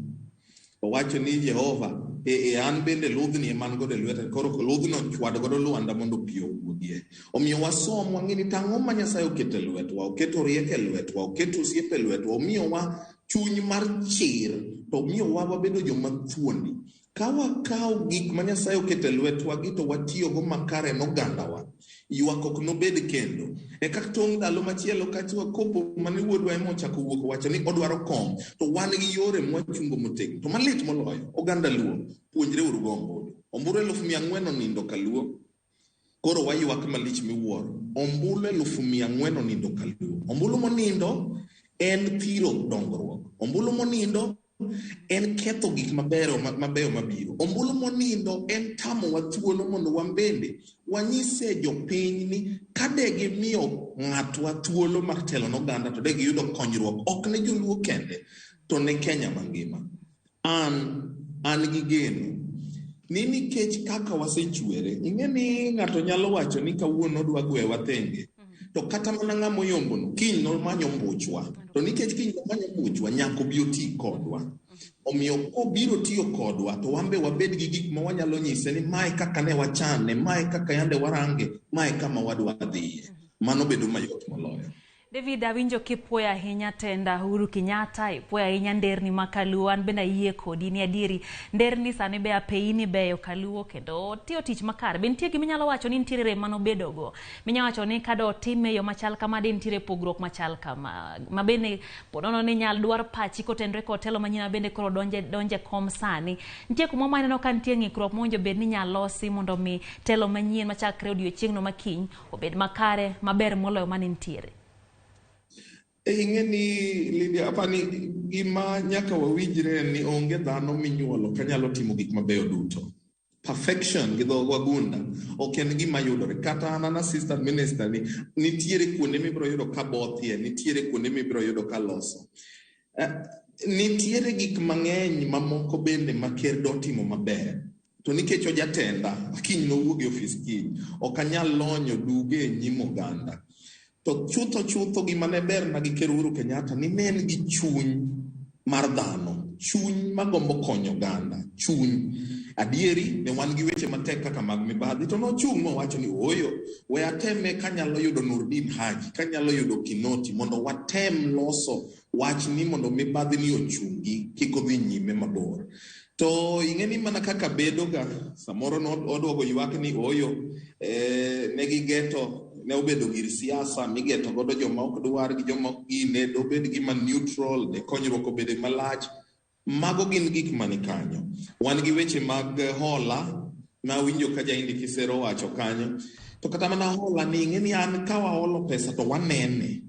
Owacho ni Jehova, e an bende ludhni ema an godo e lweta, koro ludhno chwad godo lwanda mondo pi owuogie. Omiyo wasom wang'e ni tang'o ma Nyasaye oketo e lwetwa, oketo rieko e lwetwa, oketo osiep e lwetwa, omiyowa chuny mar chir, to omiyowa wabedo joma thuondi. Ka wakawo gik ma Nyasaye oketo e lwetwa gi to watiyogo makare nogandawa, ywak ok nobed kendo. Eka tong' ndalo machielo kachiwa kopo mane wuodwa ema ochako wuok owacho ni odwaro kom, to wan gi yore mwachungo motegno. To malit moloyo, oganda Luo, puonjre uru go ombulu. Ombulu 4,000 onindo kaluo, koro waywak malich miwuoro. ombulu 400,000 onindo Kaluo. Ombulu monindo en thiro dongruok. Ombulu monindo en ketho gik mabeyo mabiro. Ombulu monindo en tamowa thuolo mondo wan bende wanyise jopiny ni kade gimiyo ng'atwa thuolo mar telo ne oganda to de giyudo konyruok ok ne joluo kende to ne Kenya mangima. An gi geno ni nikech kaka wasechwere, ing'e ni ng'ato nyalo wacho ni kawuono odwa gwewa thenge, to kata mana ng'ama oyombono kiny nomanyo mbuchwa, to nikech kiny nomanyo mbuchwa nyaka obi oti kodwa. Omiyo kobiro tiyo kodwa to wan be wabed gi gik ma wanyalo nyise ni mae kaka ne wachane, mae kaka yande warange, mae kama wadwa dhiye. Mano bedo mayot moloyo. David, awinjo kipuoyo ahinya tenda Uhuru Kenyatta, ipuoyo ahinya nderni ma Kaluo. An bende ayie kodi ni adieri nderni sani be apeini beyo Kaluo kendo tiyo tich makare. Be nitie gima inyalo wacho ni nitiere rem manobedogo? Minyalo wacho ni kada otime e yo machal kama de nitiere pogruok machal kama. Ma bende ponono ni nyal dwar pachi kotenore kod telo manyien ma bende koro donje kom sani. Nitie kuma ma ineno ka nitie ng'ikruok mowinjo bed ni nyalo losi mondo mi telo manyien machakre odiochieng'no makiny obed makare maber moloyo mane nitiere. Ing'e ni Lydia, apani gima nyaka wawinjre ni onge dhano minyuolo kanyalo timo gik mabeyo duto. Perfection gi dho wagunda ok en gima yudore. Kata an assistant minister ni nitiere kuonde mibiro yudo ka bothie, nitiere kuonde mibiro yudo ka loso. Nitiere gik mang'eny mamoko bende ma ker dotimo maber. To nikech ojatenda, kiny nowuog e ofis kiny, ok anyal lonyo duge e nyim oganda. To chutho gima ne berna gi Ker Uhuru Kenyatta ni ne en gi chuny mar dhano, chuny magombo konyo oganda, chuny. Adieri ne wan gi weche matek kaka mag mibadhi to nochung' mowacho ni ooyo, we ateme kanyalo yudo Nurdin Haji, kanyalo yudo Kinoti mondo watem loso wach ni mondo mibadhi ni ochungi kik odhi nyime mabor. To ing'e ni mana kaka bedoga, samoro odwogo ywak ni ooyo, ne gigeto ne obedo gir siasa migeto godo joma ok dwar gi joma ok gine, dobed gima neutral, ne konyruok obede malach. Mago gin gik mani kanyo. Wan gi weche mag hola ma winjo ka Jaindi Kisero wacho kanyo. To kata mana hola ni ing'e ni an ka waholo pesa to wanene.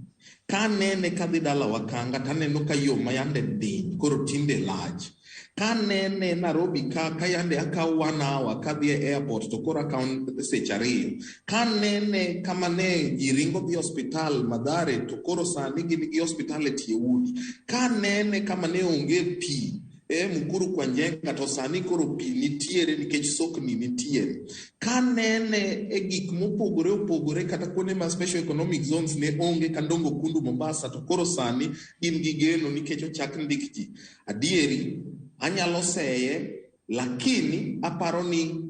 Ka anene kadhi dalawa Kanga taneno ka yo ma yande diny koro tinde lach. Ka nene Nairobi ka yande akawo 1 hour kadhi e airport to koro akawo seche 2. Ka nene kama ne ji ringo dhi osiptal Mathare to koro sani gin gi osiptal e tie udi. Ka nene kama ne onge pi Mukuru kwa Njenga to sani koro pi nitiere nikech sokni nitiere. Ka nene e gik mopogore opogore kata kuonde ma special economic zones ne onge Kandongo Kundu Mombasa to koro sani gin gi geno nikech ochak ndik ji. Adieri anyalo seye, lakini aparo ni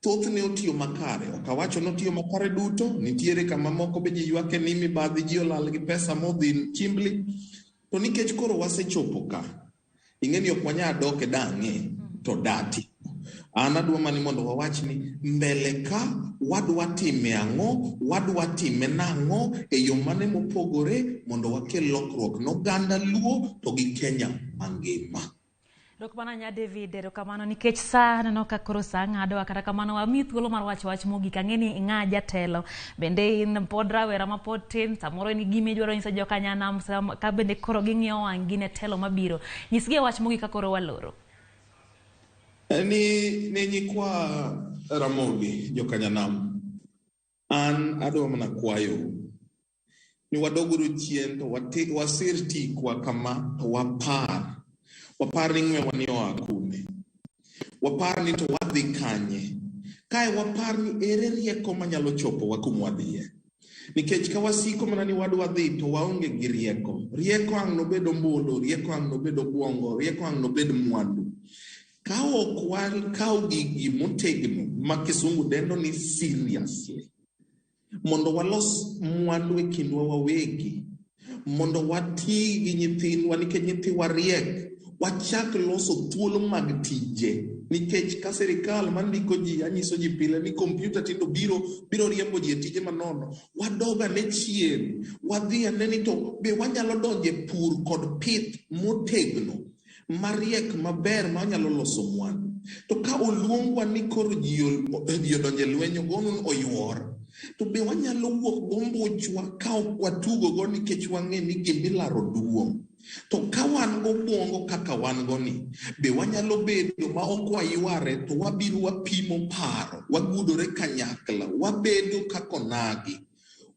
thothne otiyo makare. Ok awacho ni otiyo makare duto, nitiere kama moko be ji ywake ni mibadhi ji olal gi pesa modhi chimbli. To nikech koro wasechopo ka, ing'e ni ok wanyal dok e dang'e to dati. An adwa mana ni mondo wawach ni mbele ka wadwa time ang'o, wadwa time nang'o, e yo mane mopogore mondo wakel lokruok ne oganda Luo to gi Kenya mangima. Erokamano ahinya David, erokamano nikech sa aneno ka koro sa ng'adowa, kata kamano wamiyi thuolo mar wacho wach mogik. Ang'e ni ing'a jatelo, bende in pod rawera ma pod tin, samoro in gi gima idwaro nyiso joka nyanam, ka bende koro ging'iyo wang'gi ne telo mabiro. Nyisgi e wach mogik ka koro waloro. Ni nyikwa Ramogi joka nyanam, an adwa mana kwayo ni wadoguru chien to wasir tikwa kama to wapar. Wapar ni ng'wewa ni oa kune. Wapar ni to wadhi kanye. Kae wapar ni ere rieko manyalo chopo wa kuma wadhiye. Nikech ka wasiko mana ni wadwa dhi to waonge gi rieko. Rieko ang' nobed ombulu, rieko ang' nobed obwongo, rieko ang' nobed mwandu. Ka ok wakaw gigi motegno ma kisungu dendo ni seriously, mondo walos mwandu e kindwa wawegi, mondo wati gi nyithindwa nikech nyithiwa riek, wachak loso thuolo mag tije. Nikech ka sirikal mandiko ji, anyiso ji pile ni kompyuta tindo biro riembo ji e tije manono. Wadog ane chien, wadhi ane ni to be wanyalo donjo e pur kod pith motegno, mariek maber ma wanyalo loso mwandu. To ka oluongwa ni koro ji odonjo e lweny ogonu oyuor, to be wanyalo wuok gombochwa ka ok watugogo nikech wang'e ni gimilaro duong'. To ka wan gobwongo kaka wan go ni, be wanyalo bedo ma ok wayware to wabiro wapimo paro, wagudore kanyakla, wabedo kaka onagi.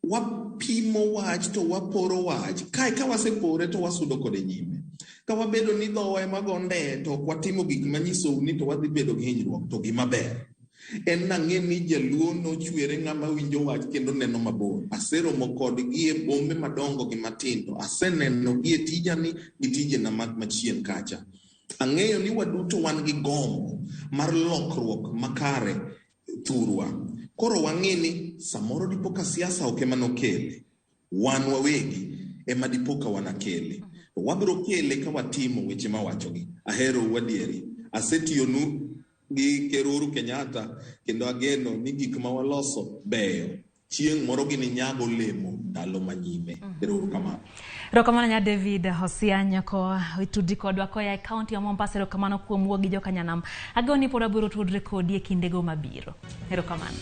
Wapimo wach to waporo wach. Kae ka wasepore to wasudo kode nyime. Ka wabedo ni dhowa ema go ndee to ok watimo gik manyisou ni to wadhi bedo gi hinyruok to gima ber. En nang'e ni jaluo nochwere ng'ama winjo wach kendo neno mabor. Aseromo kodgi e bombe madongo gi matindo. Aseneno gi e tijani gi tijena machien kacha. Ang'eyo ni waduto wan gi gombo mar lokruok makare thurwa. Koro wang'e ni samoro dipo ka siasa ok ema nokele. Wan wawegi ema dipo ka wanakele. To wabiro kele ka watimo weche mawachogi. Aherou adieri. Asetiyonu gi Ker Uhuru Kenyatta kendo ageno ni gik ma waloso beyo. Chieng' moro gininyag olemo ndalo manyime. Erokamano. Erokamano nya David Osiany ko itudri kodwa koa e kaunti ya Mombasa. Erokamano kuom wuok gi jokanyanam. Ageno ni pod wabiro tudre kodi e kindego mabiro. Erokamano.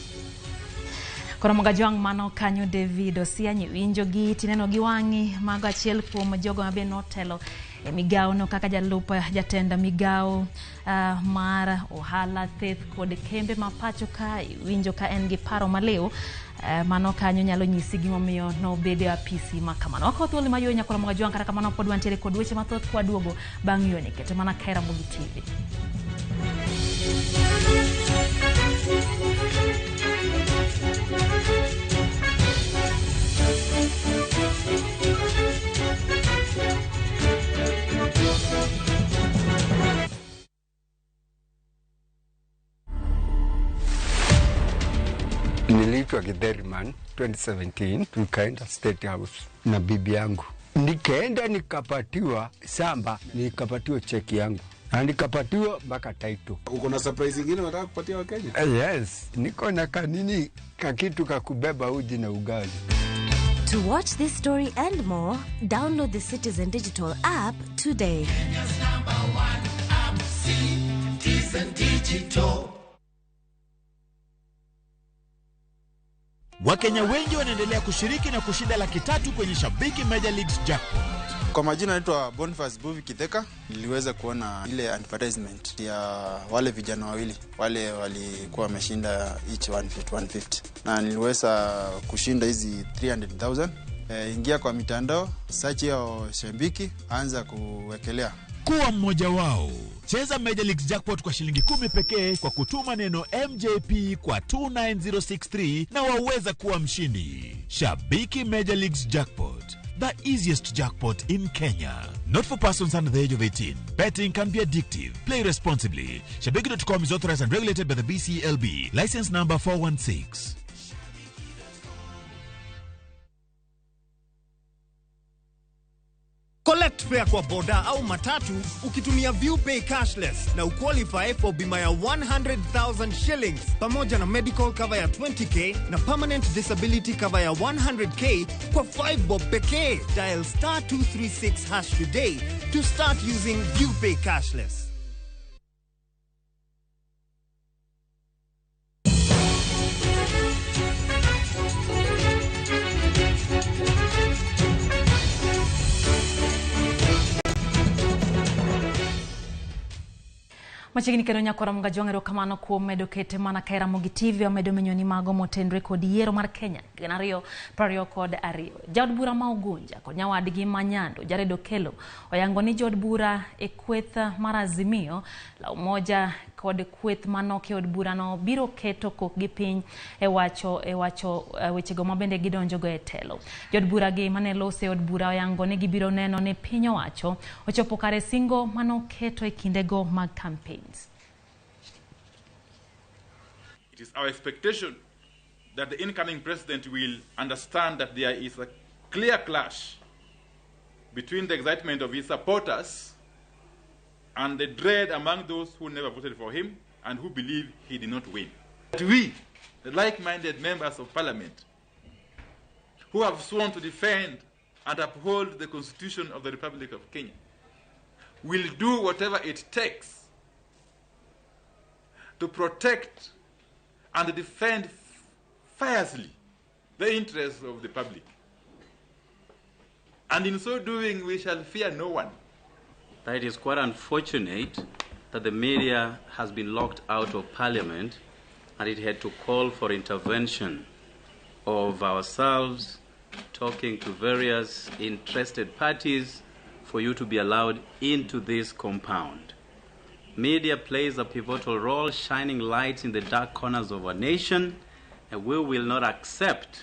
Koro Mogajwang' mano kanyo David Osiany winjo gi tineno gi wang'i mago achiel kuom jogo mabe notelo e migawo no kaka jalup jatend migawo mar ohala theth kod kembe ma pacho ka winjo ka en gi paro maliw mano kanyo nyalo nyisi gimomiyo nobedo e apisi ma kamano. Wakawo thuolo ma ywe nyakoro Mogajwang' kata kamano pod wantiere kod weche mathoth kwaduogo bang' yweni kete mana ka Ramogi TV. Niliitwa Githeriman 2017, tukaenda State House na bibi yangu. Nikaenda nikapatiwa samba, nikapatiwa cheki yangu na nikapatiwa mpaka title. Uko na surprise ingine unataka kupatia Wakenya? Yes, niko na kanini kakitu kakubeba uji na ugali. To watch this story and more, download the Citizen Digital app today. Kenya's number one app, Citizen Digital. Wakenya wengi wanaendelea kushiriki na kushinda 300,000 kwenye Shabiki Major Leagues Jackpot. Kwa majina naitwa Boniface Buvi Kitheka. Niliweza kuona ile advertisement ya wale vijana wawili wale walikuwa wameshinda each 150 na niliweza kushinda hizi 300,000. Ingia kwa mitandao, search ya Shabiki, anza kuwekelea. Kuwa mmoja wao. Cheza Major Leagues Jackpot kwa shilingi 10 pekee kwa kutuma neno MJP kwa 29063 na waweza kuwa mshindi. Shabiki Major Leagues Jackpot, the easiest jackpot in Kenya. Not for persons under the age of 18. Betting can be addictive. Play responsibly. Shabiki.com is authorized and regulated by the BCLB. License number 416. Collect fare kwa boda au matatu ukitumia ViewPay cashless na uqualify for bima ya 100,000 shillings pamoja na medical cover ya 20k na permanent disability cover ya 100k kwa 5 bob pekee. Dial star 236 hash today to start using ViewPay cashless. Machiegni kendo nyakora Mogajwang' erokamano kuom medo kete mana ka Ramogi TV wamedo menyo ni mago motenre kod yiero mar Kenya 2022. Jaod bura ma Ugunja kod nyawadgi ma Nyando Jared Okello oyango ni jood bura e kweth mar Azimio la Umoja kod kweth manok e od burano biro keto kokgi piny e wacho wechego mabende gidonjogo e telo. Jood bura gi mane lose e od bura oyango ni gibiro neno ni piny owacho ochopo kare singo manoketo e kindego mag campaign. It is our expectation that the incoming president will understand that there is a clear clash between the excitement of his supporters and the dread among those who never voted for him and who believe he did not win. That we, the like-minded members of parliament, who have sworn to defend and uphold the Constitution of the Republic of Kenya, will do whatever it takes to protect and defend fiercely the interests of the public. And in so doing, we shall fear no one. That it is quite unfortunate that the media has been locked out of Parliament and it had to call for intervention of ourselves, talking to various interested parties for you to be allowed into this compound. Media plays a pivotal role shining lights in the dark corners of our nation, and we will not accept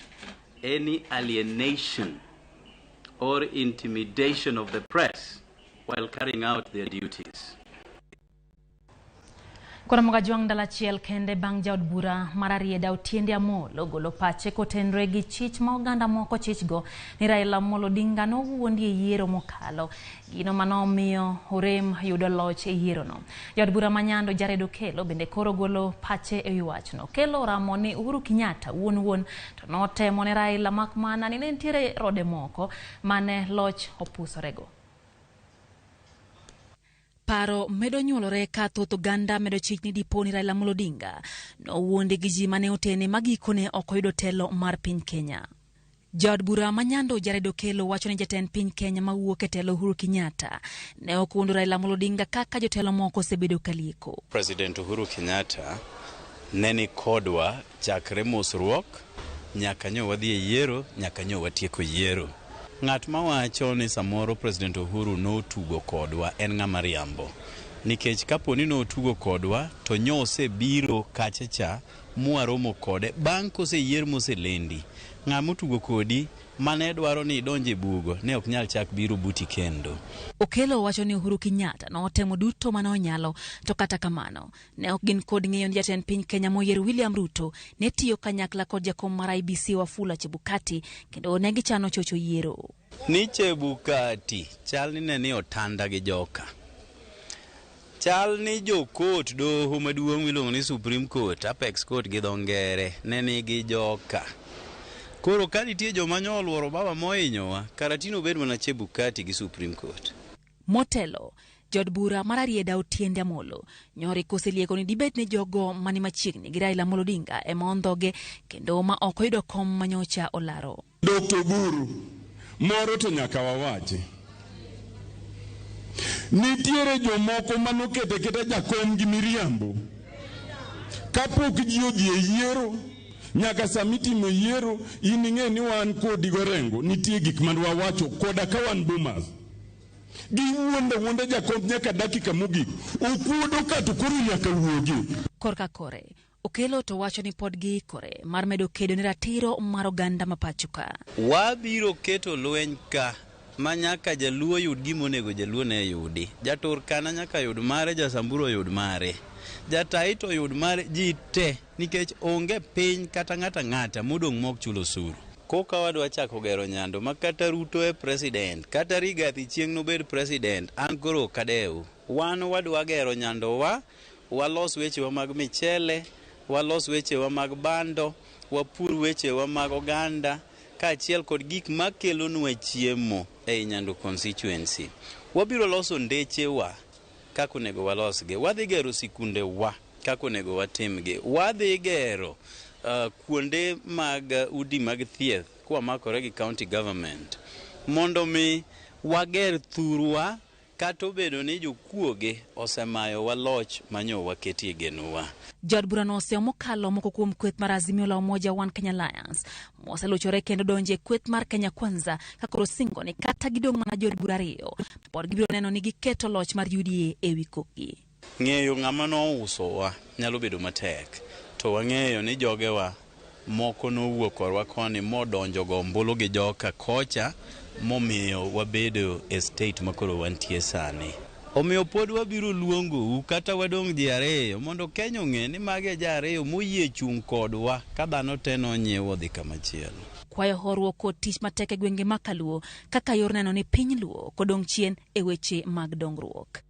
any alienation or intimidation of the press while carrying out their duties. Koro Mogajwang' ndalo achiel kende bang' jaod bura mar Rarieda Otiende Amollo golo pache kotenore gi chich ma oganda moko chichgo ni Raila Amolo Odinga nowuondi e yiero mokalo, gino manomiyo orem yudo loch e yierono. Jaod bura ma Nyando Jared Okello bende koro golo pache e wi wachno. Okello oramo ni Uhuru Kenyatta wuon wuon to notemo ne Raila mak mana ni ne nitiere rode moko mane loch opusorego. Paro medo nyuolore ka thoth oganda medo chich ni dipo ni Raila Amolo Odinga nowuonde gi ji mane otene ma gikone ok oyudo telo mar piny Kenya. Jaod bura ma Nyando Jared Okello wacho ni jatend piny Kenya mawuok e telo Uhuru Kenyatta ne ok owuondo Raila Amolo Odinga kaka jotelo moko osebedo ka lieko. President Uhuru Kenyatta ne ni kodwa chakre mosruok nyaka nyo wadhi e yiero nyaka nyo watieko yiero. Ng'at mawacho ni samoro President Uhuru notugo kodwa en ng'ama riambo. Nikech kapo ni notugo kodwa to nyo osebiro kacha cha mwaromo kode bang' koseyier moselendi. Ng'ama otugo kodi mane dwaro ni idonj e bugo ne ok nyal chak biro buti kendo. Okello wacho ni Uhuru Kenyatta notemo duto mane onyalo, to kata kamano ne ok gin kod ng'eyo ni jatend piny Kenya moyier William Ruto ne tiyo kanyakla kod jakom mar IEBC Wafula Chebukati kendo ne gichano chocho yiero. Ni Chebukati chal ni ne ni otanda gi joka. Chal ni jokot doho maduong' miluongo ni Supreme Court, Apex Court gi dho ngere ne nigi joka. Koro ka nitie joma nyo oluoro baba mohinyowa, kara tinde obed mana Chebukati gi Supreme Court. Motelo, jaod bura mar Rarieda Otiende Amollo nyori koselieko ni dibed ni jogo mani machiegni gi Raila Amolo Odinga ema ondhoge kendo ma ok oyudo kom manyocha olaro. Dr. Oburu, moro to nyaka wawachi. Nitiere jomoko manokete keta jakom gi miriambo. Kapok ji odhi e yiero, nyaka sama itimo yiero, in ing'e ni wan kodi gorengo, nitie gik man wawacho koda ka wan Bomas. Giwuondo wuonda jakom nyaka dakika mogik. Okuodo ka to koro nyaka wuogi. Korka kore, Okello to wacho ni pod giikore mar medo kedo ne ratiro mar oganda ma pacho ka. Wabiro keto lweny ka ma nyaka jaluo yud gima onego jaluo ne yudi. Jaturkana nyaka yud mare, jasamburu oyud mare. Jataito oyud mare, ji te, nikech onge piny kata ng'ata ng'ata modong' mok chulo osuru. Koka wadwa chako gero Nyando ma kata Ruto e president, kata Rigathi chieng' nobed president, an koro ok adew. Wan wadwa gero Nyandowa, walos wechewa mag michele, walos wechewa mag bando, wapur wechewa mag oganda, kaachiel kod gik makelonwa chiemo ei Nyando constituency. Wabiro loso ndechewa kaka onego walosgi. Wadhi gero sikundewa kaka onego watimgi. Wadhi gero kuonde mag udi mag thieth kwamakore gi county government mondo mi wager thurwa kata obedo ni jokuoge osemayowa loch manyo waketie genowa. Jaod burano oseyo mokalo moko kuom kweth mar Azimio la Umoja One Kenya Alliance moseluchore kendo donje kweth mar Kenya Kwanza ka koro singo ni kata gidong' mana jood bura ariyo pod gibiro neno ni giketo loch mar UDA ewi kokgi. Ng'eyo ng'ama nousowa nyalo bedo matek, to wang'eyo ni jogewa moko nowuok korwa koni modonjo go ombulu gi joka kocha momiyo wabedo e state makoro wantie sani. Omiyo pod wabiro luongou kata wadong' ji ariyo mondo Kenya ong'e ni magi e ji ariyo moyie chung' kodwa ka dhano te nonyiewo odhi kamachielo. Kwayo horuok kod tich matek e gwenge ma kaluo kaka yor neno ni piny Luo kodong' chien e weche mag dongruok.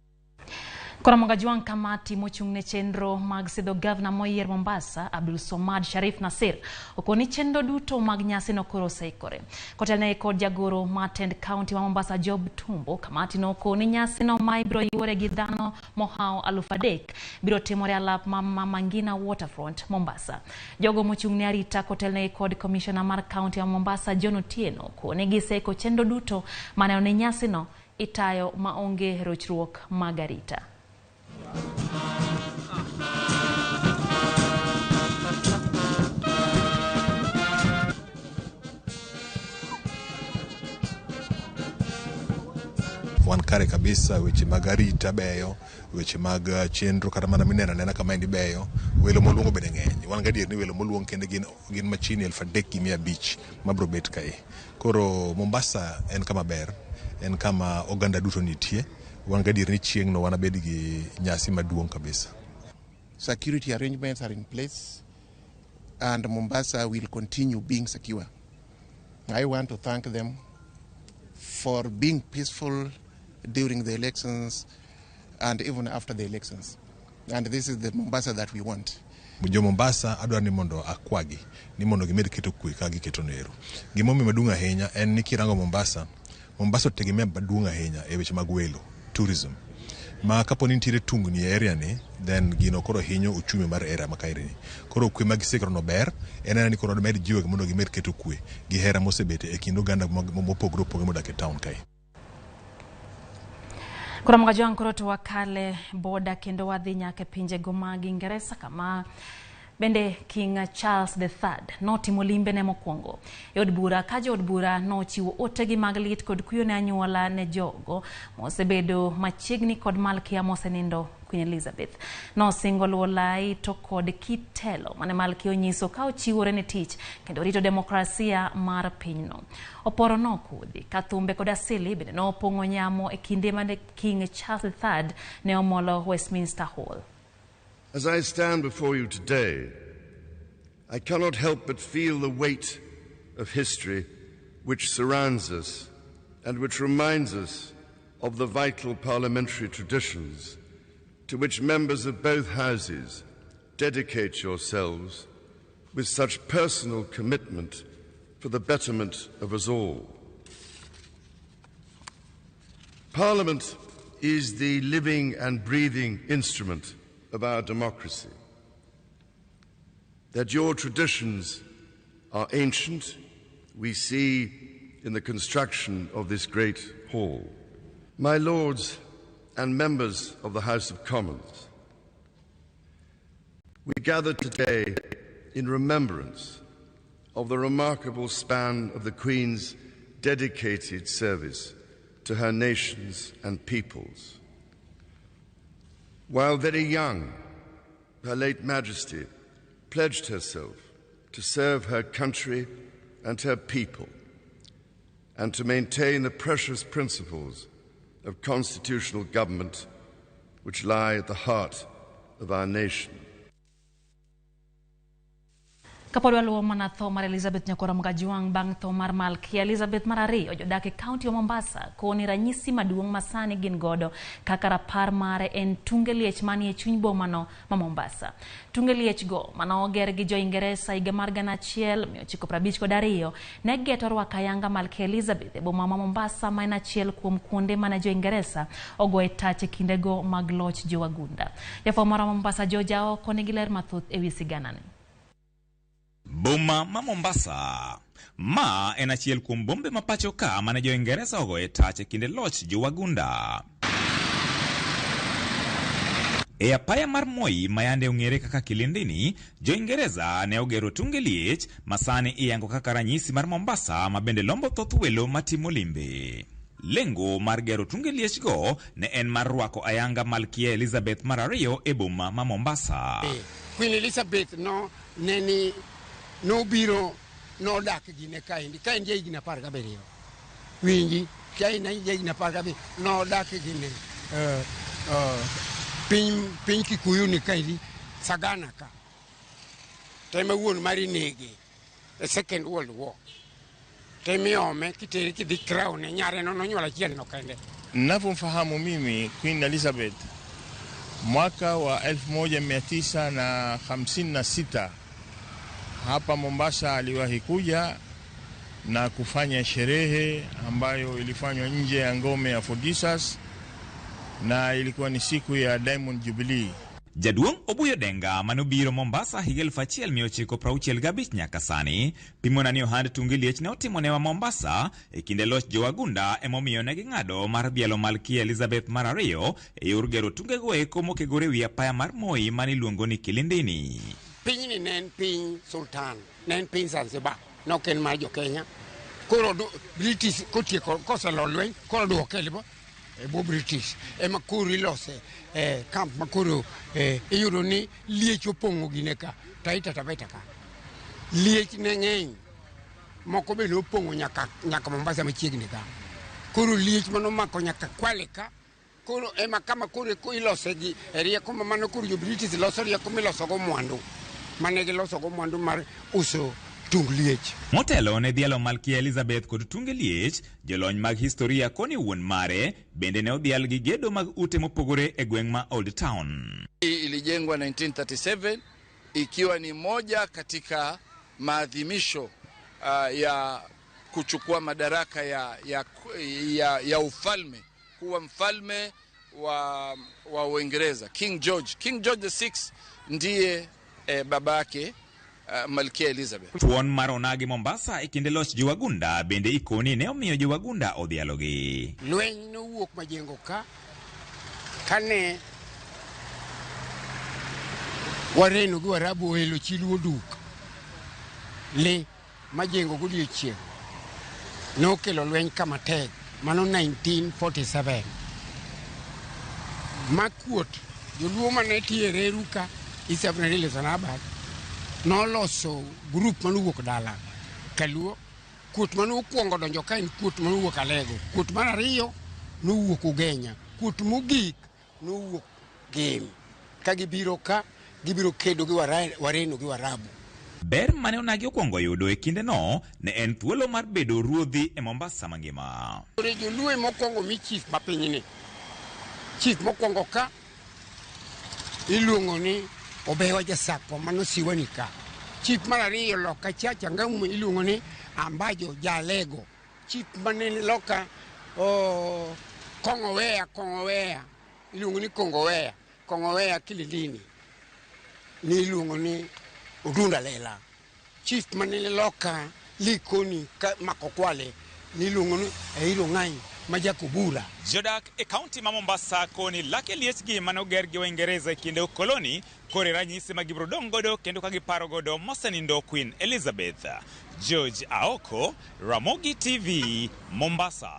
Koro Juang kamati mochung' ne chenro mag sidho gavana moyier Mombasa Abdul Somad Sharif Nasir okoni chenro duto mag nyasi no koro oseikore. Kotelne kod jagoro mar tend kaunti ma Mombasa Job Tumbo, kamati no okoni nyasi no ma ibiro yuore gi dhano mohawo 3,000 biro timore alap ma Mama Ngina Waterfront Mombasa. Jogo mochung' ne arita kotelne kod komishona mar kaunti ma Mombasa John Otieno okoni giseiko chenro duto maneno ni nyasi no itayo maonge rochruok mag arita. Wan kare kabisa, weche mag arita beyo, weche mag chenro kata mana mineno anena kama endi beyo, welo moluongo bende ng'eny. Wan gadier ni welo moluong kende gin machini 3,500 mabiro bet kae. Koro Mombasa en kama ber, en kama oganda duto nitie. Wan gadier ni chieng'no wanabed gi nyasi maduong' kabisa. Security arrangements are in place and Mombasa will continue being secure. I want to thank them for being peaceful during the elections and even after the elections. And this is the Mombasa that we want. Jo Mombasa adwaro ni mondo akwagi ni mondo gimed keto kwe ka giketo nero. Gimomiyo maduong' ahinya en ni kirango Mombasa, Mombasa otegemea maduong' ahinya e weche mag welo, tourism. Ma kapo ni nitiere tungni e area ni, then gino koro hinyo uchumi mar area ma kaeri ni. Koro kwe ma gisekelo no ber, en ena ni koro med jiwogi mondo gimed keto kwe gi hera mosebete e kind oganda mopogore opogore modak e town kae. Koro Mga koro to wakale boda kendo wadhi nyaka e pinjego mag Ingeresa kama bende King Charles III notimo limbe ne mokwongo e od bura ka jood bura nochiwo otegi mag lit kod kuyo ne anyuola ne jogo mosebedo machiegni kod malkia mosenindo Queen Elizabeth. Nosingo luwo lai to kod kitelo mane malkia onyiso ka ochiwore ne tich kendo rito demokrasia mar pinyno. Oporo nokudhi ka thumbe kod asili bende nopong'o nyamo e kinde mane King Charles III ne omolo Westminster Hall. As I stand before you today, I cannot help but feel the weight of history which surrounds us and which reminds us of the vital parliamentary traditions to which members of both houses dedicate yourselves with such personal commitment for the betterment of us all. Parliament is the living and breathing instrument of our democracy. That your traditions are ancient, we see in the construction of this great hall. My lords and members of the House of Commons, we gather today in remembrance of the remarkable span of the Queen's dedicated service to her nations and peoples. While very young, Her late Majesty pledged herself to serve her country and her people and to maintain the precious principles of constitutional government which lie at the heart of our nation. Kapod waluwo mana tho mar Elizabeth Nyakora Mgajuang bang' tho mar Malkia Elizabeth mar ariyo, jodak e kaunti ma Mombasa koni ranyisi maduong' masani gin godo kaka rapar mare en tunge liech manie chuny bomano ma Mombasa. Tunge liech go mane oger gi jo-Ingeresa higa mar 1952 ne geto rwako ayanga Malkia Elizabeth e boma ma Mombasa, ma en achiel kuom kuonde mane jo-Ingeresa ogoye tach e kindego mag loch jowagunda. Jafwambo ma Mombasa George Aoko nigi ler mathoth ewi siganani. Boma ma Mombasa ma en achiel kuom bombe ma pacho ka mane jo-Ingeresa ogoye tach e kinde loch jowagunda. E apaya mar Moi ma yande ong'ere kaka Kilindini, jo-Ingeresa ne ogero tunge liech ma sani iyango kaka ranyisi mar Mombasa ma bende lombo thoth welo matimo limbe. Lengo mar gero tunge liech go ne en mar rwako ayanga Malkia Elizabeth mar ariyo e boma ma Mombasa. Queen Elizabeth no neni nobiro nodak gine kaendi kaendi higni 17 winji kaendi higni 17 nodak gine piny Kikuyu ni kaendi Sagana ka tema wuon mari nege e Second World War temiome kiteri kidhi crown nyare no nonyuol achiel no kende. Ninavyomfahamu mimi Queen Elizabeth Mwaka wa 1956 hapa Mombasa aliwahi kuja na kufanya sherehe ambayo ilifanywa nje ya ngome ya Fort Jesus, na ilikuwa ni siku ya Diamond Jubilee. Jaduong' Obuyo Denga manobiro Mombasa higa 1965 nyaka sani pimona ni ohand tunge liech ne otimonewa Mombasa e kinde loch jowagunda emomiyo ne ging'ado mar dhialo Malkia Elizabeth mar ariyo e yor gero tungego eko mokegore wi apaya mar Moi maniluongo ni Kilindini. Pinyni ne en piny Sultan, ne en piny Zanzibar, ne ok en mar jo-Kenya. Koro British kotieko koselo lweny, koro duoke e bwo British. Ema koro ilose camp ma koro iyudo ni liech opong'o gine ka, Taita Taveta ka. Liech ne ng'eny, moko be nopong'o nyaka Mombasa machiegni ka. Koro liech manomako nyaka Kwale ka. Koro ema kama koro ilose gi rieko ma mano koro jo British loso rieko milosogo mwandu. Mane gilosogo mwandu mar uso tung liech. Motelo ne dhialo Malkia Elizabeth kod tunge liech, jolony mag historia koni wuon mare bende ne odhial gi gedo mag ute mopogore e gweng' ma Old Town. Hii ilijengwa 1937 ikiwa ni moja katika maadhimisho ya kuchukua madaraka ya ufalme, kuwa mfalme wa Uingereza, King George. King George VI ndiye babake Malkia Elizabeth. Thuon mar onagi Mombasa e kinde loch jowagunda bende ikoni ne omiyo jowagunda odhialogi. Lweny nowuok Majengo ka kane Wareno gi Warabu oelo chi Luo duk le Majengo godiechieng' nokelo lweny kama tek mano 1947 makuot joluo mane tiyo e reru ka East African Railway Sanabad noloso grup manowuok dala kaluo. Kuot manokwongo donjo ka en kuot manowuok Alego, kuot mar ariyo nowuok Ugenya, kuot mogik nowuok Gem. Ka gibiro ka gibiro kedo gi Wareno gi Warabu. Ber mane onagi okwongo yudo e kindeno ne en thuolo mar bedo ruodhi e Mombasa mangima. Koro joluo mokwongo mi chief ma pinyni. Chief mokwongo ka iluongo ni Obewa Jasakwa mano Siwani ka. Chief mar ariyo loka cha Changamwe iluongo ni Ambajo Jalego. Chief mane loka Kongowea iluongo ni Kongowea Kilindini ni iluongo ni Odunda Lela. Chief mane loka Likoni Makokwale ni iluongo ni Eiro Ng'any Majakobura. Jodak e kaunti ma Mombasa koni lake liechgi manoger gi Waingereza e kinde ukoloni kore ranyisi ma gibiro dong' godo kendo ka giparo godo mosenindo Queen Elizabeth. George Aoko, Ramogi TV, Mombasa.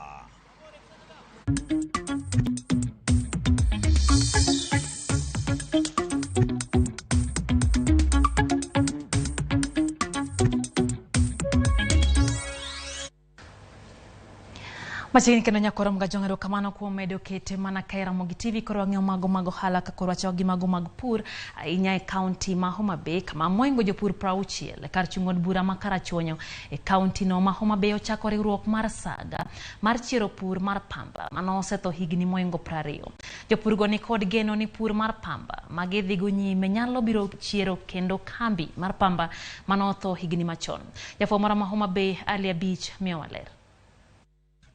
Machiegni kendo nyakoro mga erokamano kuom medo kete mana kae Ramogi TV. Koro wang'eyo mago mag ohala ka koro wachako gi mago mag pur ahinya e kaunti ma Homa Bay kama moingo jopur 60 kar chung' od bura ma Karachuonyo e kaunti no ma Homa Bay ochako riwruok mar saga mar chiero pur mar pamba mano osetho higni moingo 20. Jopur go ni kod geno ni pur mar pamba magidhigo nyime nyalo biro chiero kendo kambi mar pamba mano otho higni machon. Jafwambo ma Homa Bay Ali Abich miyo waler.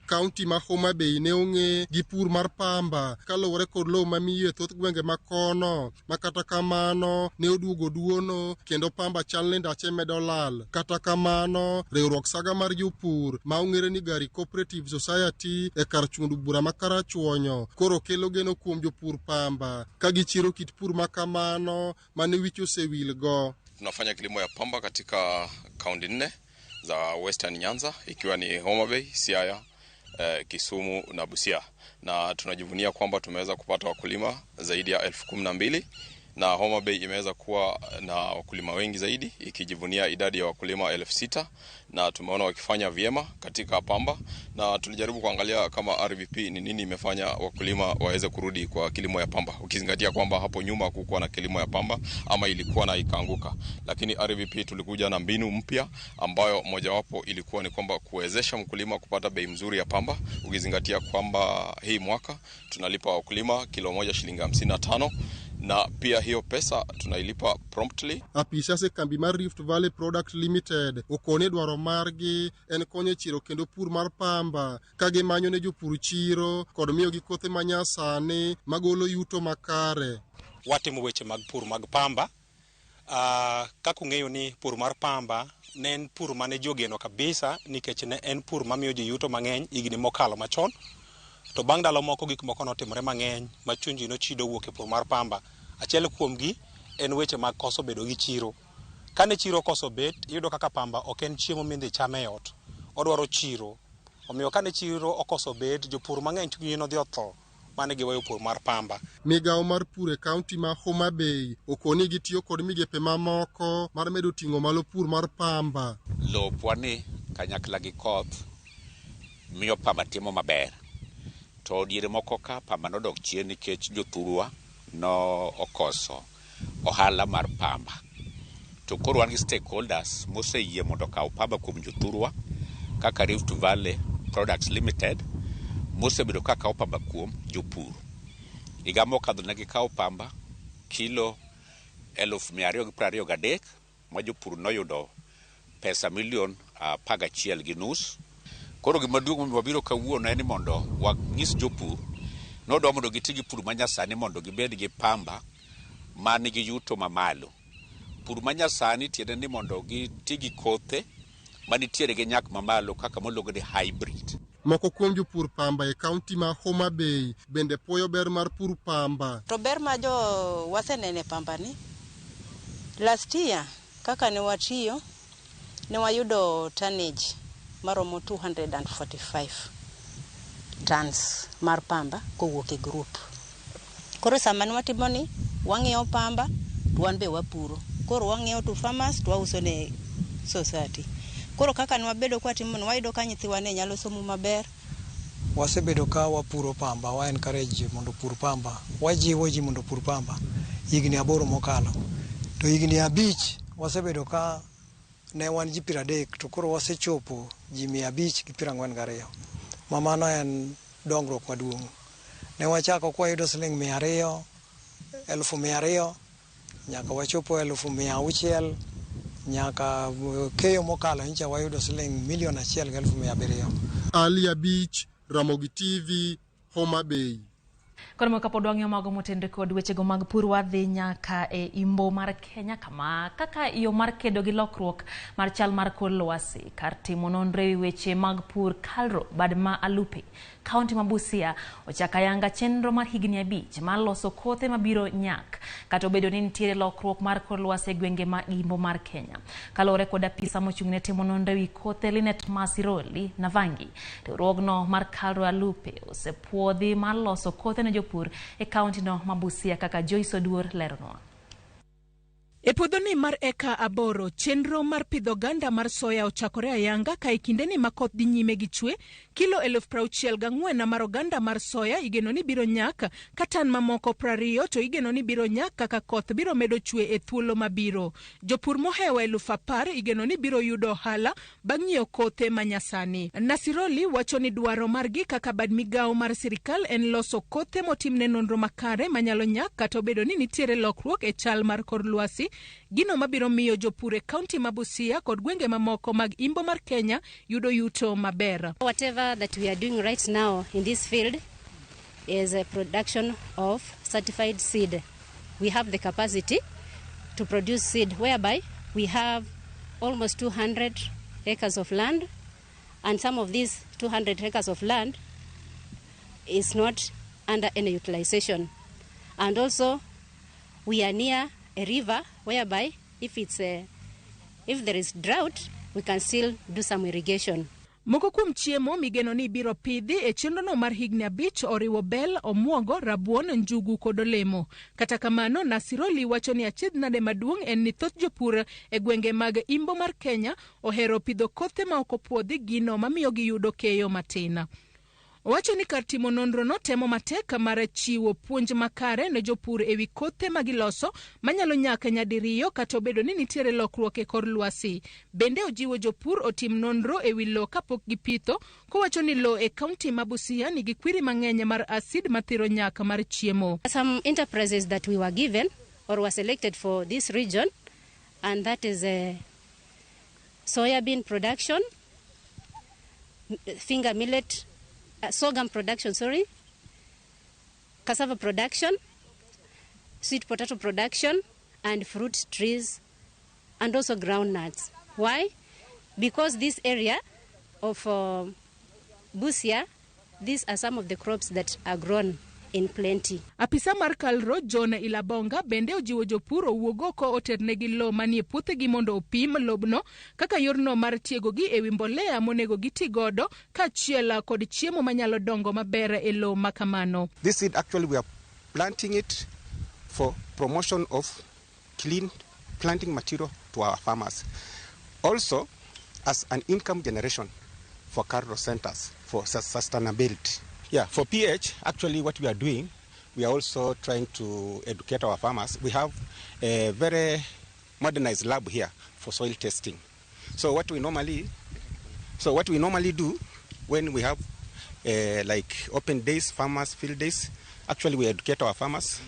Kaunti ma Homa Bay ne ong'e gi pur mar pamba kaluwore kod lowo mamiyo e thoth gwenge ma kono, ma kata kamano ne oduogo duono kendo pamba chal ni ndache medo lal. Kata kamano, riwruok saga mar jopur ma ong'ere ni Gari Cooperative Society e kar chung' bura ma Karachuonyo koro kelo geno kuom jopur pamba ka gichiro kit pur ma kamano mane wich osewilgo. Tunafanya kilimo ya pamba katika kaunti 4 za Western Nyanza ikiwa ni Homa Bay, Siaya, Kisumu na Busia, na tunajivunia kwamba tumeweza kupata wakulima zaidi ya 12,000 na Homa Bay imeweza kuwa na wakulima wengi zaidi ikijivunia idadi ya wakulima 6,000 na tumeona wakifanya vyema katika pamba, na tulijaribu kuangalia kama RVP ni nini imefanya wakulima waweze kurudi kwa kilimo ya pamba, ukizingatia kwamba hapo nyuma hakukuwa na kilimo ya pamba ama ilikuwa na ikaanguka. Lakini RVP tulikuja na mbinu mpya ambayo mojawapo ilikuwa ni kwamba kuwezesha mkulima kupata bei mzuri ya pamba, ukizingatia kwamba hii mwaka tunalipa wakulima kilo moja shilingi 55 na pia hiyo pesa tunailipa promptly. Apisas e kambi mar Rift Valley Product Limited okone dwaro margi en konyo e chiro kendo pur mar pamba ka gimanyo ne jopur chiro kod miyogi kothe manyasani magolo yuto makare. Watimo weche mag pur mag pamba. Kaka ung'eyo ni pur mar pamba ne en pur mane ji ogeno kabisa nikech ne en pur mamiyo ji yuto mang'eny higni mokalo machon. To bang' ndalo moko gik moko notimore mang'eny ma chuny ji nochido wuok e pur mar pamba. Achiel kuomgi en weche mag koso bedo gi chiro. Kane chiro okoso bet, iyudo kaka pamba ok en chiemo midhi cham e ot. Odwaro chiro. Omiyo kane chiro okoso bet, jopur mang'eny chunygi nodhi otho mane giweyo pur mar pamba. Migawo mar pur e kaunti ma Homa Bay okoni gitiyo kod migepe mamoko mar medo ting'o malo pur mar pamba. Lopwa ni kanyakla gi koth miyo pamba timo maber. To diere moko ka pamba nodok chien nikech jothurwa no okoso ohala mar pamba. To koro wan gi stakeholders moseyie mondo okaw pamba kuom jothurwa kaka Rift Valley Products Limited mosebedo ka kawo pamba kuom jopur. Higa mokadho ne gikawo pamba kilo 223,000 ma jopur noyudo pesa milion 11.5. Koro gima duong' momiyo wabiro kawuono en ni mondo wanyis jopur nodwa mondo giti gi pur manyasani mondo gibed gi pamba manigi yuto mamalo. Pur manyasani tiende ni mondo giti gi kothe manitiere gi nyak mamalo kaka moluongo ni hybrid. Moko kuom jopur pamba e kaunti ma Homa Bay bende puoyo ber mar pur pamba. To ber ma jo wasenene pamba ni last year kaka ne watiyo ne wayudo tonnage maromo 245 tons mar pamba kowuok e group. Koro sama ne watimo ni wang'iewo pamba to wan be wapuro. Koro wang'iewo to farmers to wauso ne society. Koro kaka ne wabedo kwatimo ni wayudo ka nyithiwa ne nyalo somo maber. Wasebedo ka wapuro pamba, wa encourage mondo pur pamba, wajiwo ji mondo pur pamba higni 8 mokalo. To higni 5 wasebedo ka ne wan ji 30 to koro wasechopo ji 542. Ma mano en dongruok maduong'. Ne wachako kwayudo siling 200, 200,000 nyaka wachopo 600,000 nyaka keyo mokalo ncha wayudo siling 1,700,000. Ali Abich, Ramogi TV, Homa Bay. Koro kapod wang'iyo mago motenre kod wechego mag pur, wadhi nyaka e imbo mar Kenya kama kaka yo mar kedo gi lokruok mar chal mar kor lwasi. Kar timo nonro e weche mag pur Kalro bad ma Alupe, kaunti ma Busia ochako ayanga chenro mar higni 5 mar loso kothe mabiro nyak kata obedo ni nitiere lokruok mar kor lwasi e gwenge ma imbo mar Kenya. Kaluwore kod apisa mochung' ne timo nonro ewi kothe Linet Masiroli Navangi, riwruogno mar Kalro Alupe osepuodhi mar loso kothe ne jopur e kaunti no ma Busia kaka Joyce Oduor leronwa. E puodhoni mar eka 8, chenro mar pidho oganda mar soya ochakore ayanga ka e kindeni ma koth dhi nyime gi chwe, kilo 64,000 mar oganda mar soya igeno ni biro nyak ka tan mamoko 20 to igeno ni biro nyak kaka koth biro medo chwe e thuolo mabiro. Jopur mohewo 10,000 igeno ni biro yudo ohala bang' nyiewo kothe manyasani. Nasiroli wacho ni dwaro margi kaka bad migawo mar sirikal en loso kothe motimne nonro makare manyalo nyak kata obedo ni nitiere lokruok e chal mar kor lwasi, gino mabiro miyo jopur e kaunti ma Busia kod gwenge mamoko mag imbo mar Kenya yudo yuto maber. Whatever that we are doing right now in this field is a production of certified seed. We have the capacity to produce seed whereby we have almost 200 acres of land, and some of these 200 acres of land is not under any utilization. And also we are near a river whereby if there is drought, we can still do some irrigation. Moko kuom chiemo migeno ni ibiro pidhi e chenrono mar higni 5 oriwo bel, omuogo, rabuon, njugu kod olemo. Kata kamano, Nasiroli wacho ni achiedh nade maduong' en ni thoth jopur e gwenge mag Imbo mar Kenya ohero pidho kothe ma ok opuodhi, gino mamiyo giyudo keyo matin. Owacho ni kar timo nonrono temo matek mar chiwo puonj makare ne jopur ewi kothe ma giloso manyalo nyak nyadiriyo kata obedo ni nitiere lokruok e kor lwasi. Bende ojiwo jopur otim nonro ewi lowo kapok gipitho, kowacho ni lowo e kaunti ma Busia nigi kwiri mang'eny mar acid mathiro nyak mar chiemo. Some enterprises that we were given or were selected for this region, and that is soybean production, finger millet, sorghum production, sorry, cassava production, sweet potato production, and fruit trees, and also groundnuts. Why? Because this area of Busia, these are some of the crops that are grown in plenty. Apisa mar Kalro John Ilabonga bende ojiwo jopur owuog oko oternegi lowo manie puothegi mondo opim lobno kaka yorno mar tiegogi ewi mbolea monego giti godo kaachiel kod chiemo manyalo dongo maber e lowo ma kamano. This seed actually we are planting it for promotion of clean planting material to our farmers. Also as an income generation for Kalro centers for sustainability. Yeah, for pH, actually what we are doing, we are also trying to educate our farmers. We have a very modernized lab here for soil testing. So what we normally do when we have like open days, farmers field days, actually we educate our farmers.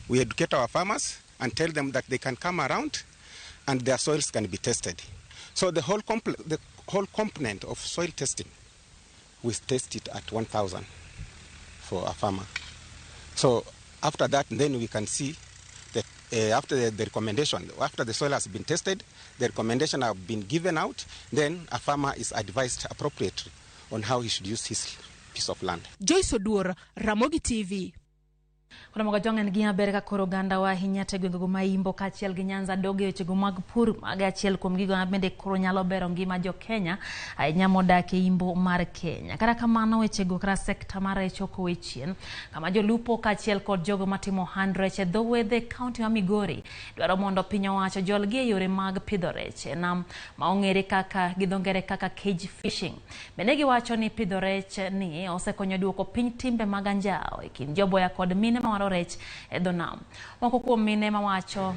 We educate our farmers and tell them that they can come around and their soils can be tested. So the whole component of soil testing, we test it at 1,000 for a farmer. So after that, then we can see that after the recommendation, after the soil has been tested, the recommendation have been given out, then a farmer is advised appropriately on how he should use his piece of land. Joyce Oduor, Ramogi TV. Ramogi Jong en gima ber ka koro ogandawa ahinya te gwengego ma Imbo kaachiel gi Nyanza doge wechego mag pur mag achiel kuom gigo ma bende koro nyalo bero ngima jo Kenya ahinya modak e Imbo mar Kenya. Kata kamano wechego kata sekta mar rech ok owe chien, kama jolupo kaachiel kod jogo matimo ohand rech e dho wedhe kaunti ma Migori dwaro mondo piny owacho jolgi e yore mag pidho rech e nam ma ong'ere kaka gi dho ngere kaka cage fishing. Bende giwacho ni pidho rech ni osekonyo duoko piny timbe mag anjawo e kind joboya kod mine mawaro rech e dho nam. Moko kuom mine mawaro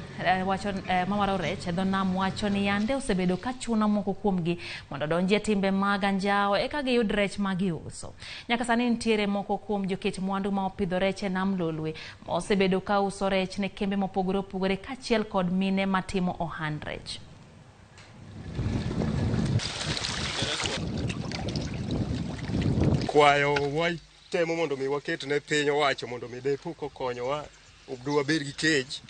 rech e dho nam wacho ni yande osebedo ka chuno moko kuomgi mondo odonji e timbe mag anjawo eka giyud rech ma giuso. Nyaka sani nitiere moko kuom joket mwandu ma opidho rech e nam Lolwe ma osebedo ka uso rech ne kembe mopogore opogore kaachiel kod mine matimo ohand rech. Kwayo temo mondo mi waket ne piny owacho mondo mi depo kokonyowa wabed gi cage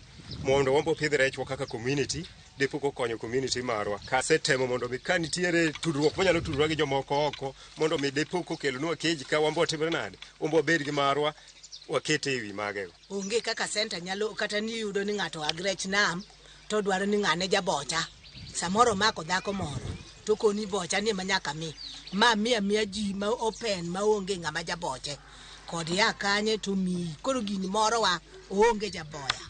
mondo wambo pidh rechwa kaka community, depo kokonyo community marwa. Kasetemo mondo mi ka nitiere tudruok manyalo tudruok gi jomoko oko mondo mi depo kokelonwa cage ka wambo timre nade, wambo wabed gi marwa wakete ewi magego. Onge kaka center nyalo kata ni yudo ni ng'ato ag rech nam to dwaro ni ng'ane jabocha, samoro mako dhako moro to koni bocha ni ema nyaka mi ma miya ji ma open ma onge ng'ama jaboche kod ya kanye to miyi. Koro gini moro wa onge jaboya,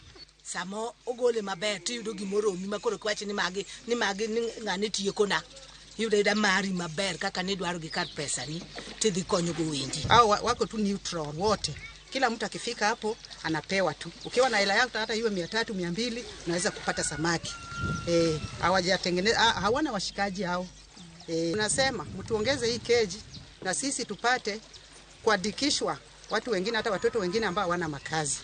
sama ogole maber tiyudo gimoromi ma koro kiwacho ni magi ni ng'ane tiekona, iyudo ayuda mari maber kaka nidwaro gi kar pesani tidhi konyogo wendi. Au wako tu neutral wote, kila mtu akifika hapo anapewa tu. Ukiwa na hela yako hata iwe 300 200 unaweza kupata samaki. Hawajatengeneza, hawana washikaji hao. Unasema mtuongeze hii keji na sisi tupate kuandikishwa watu wengine, hata watoto wengine ambao hawana makazi.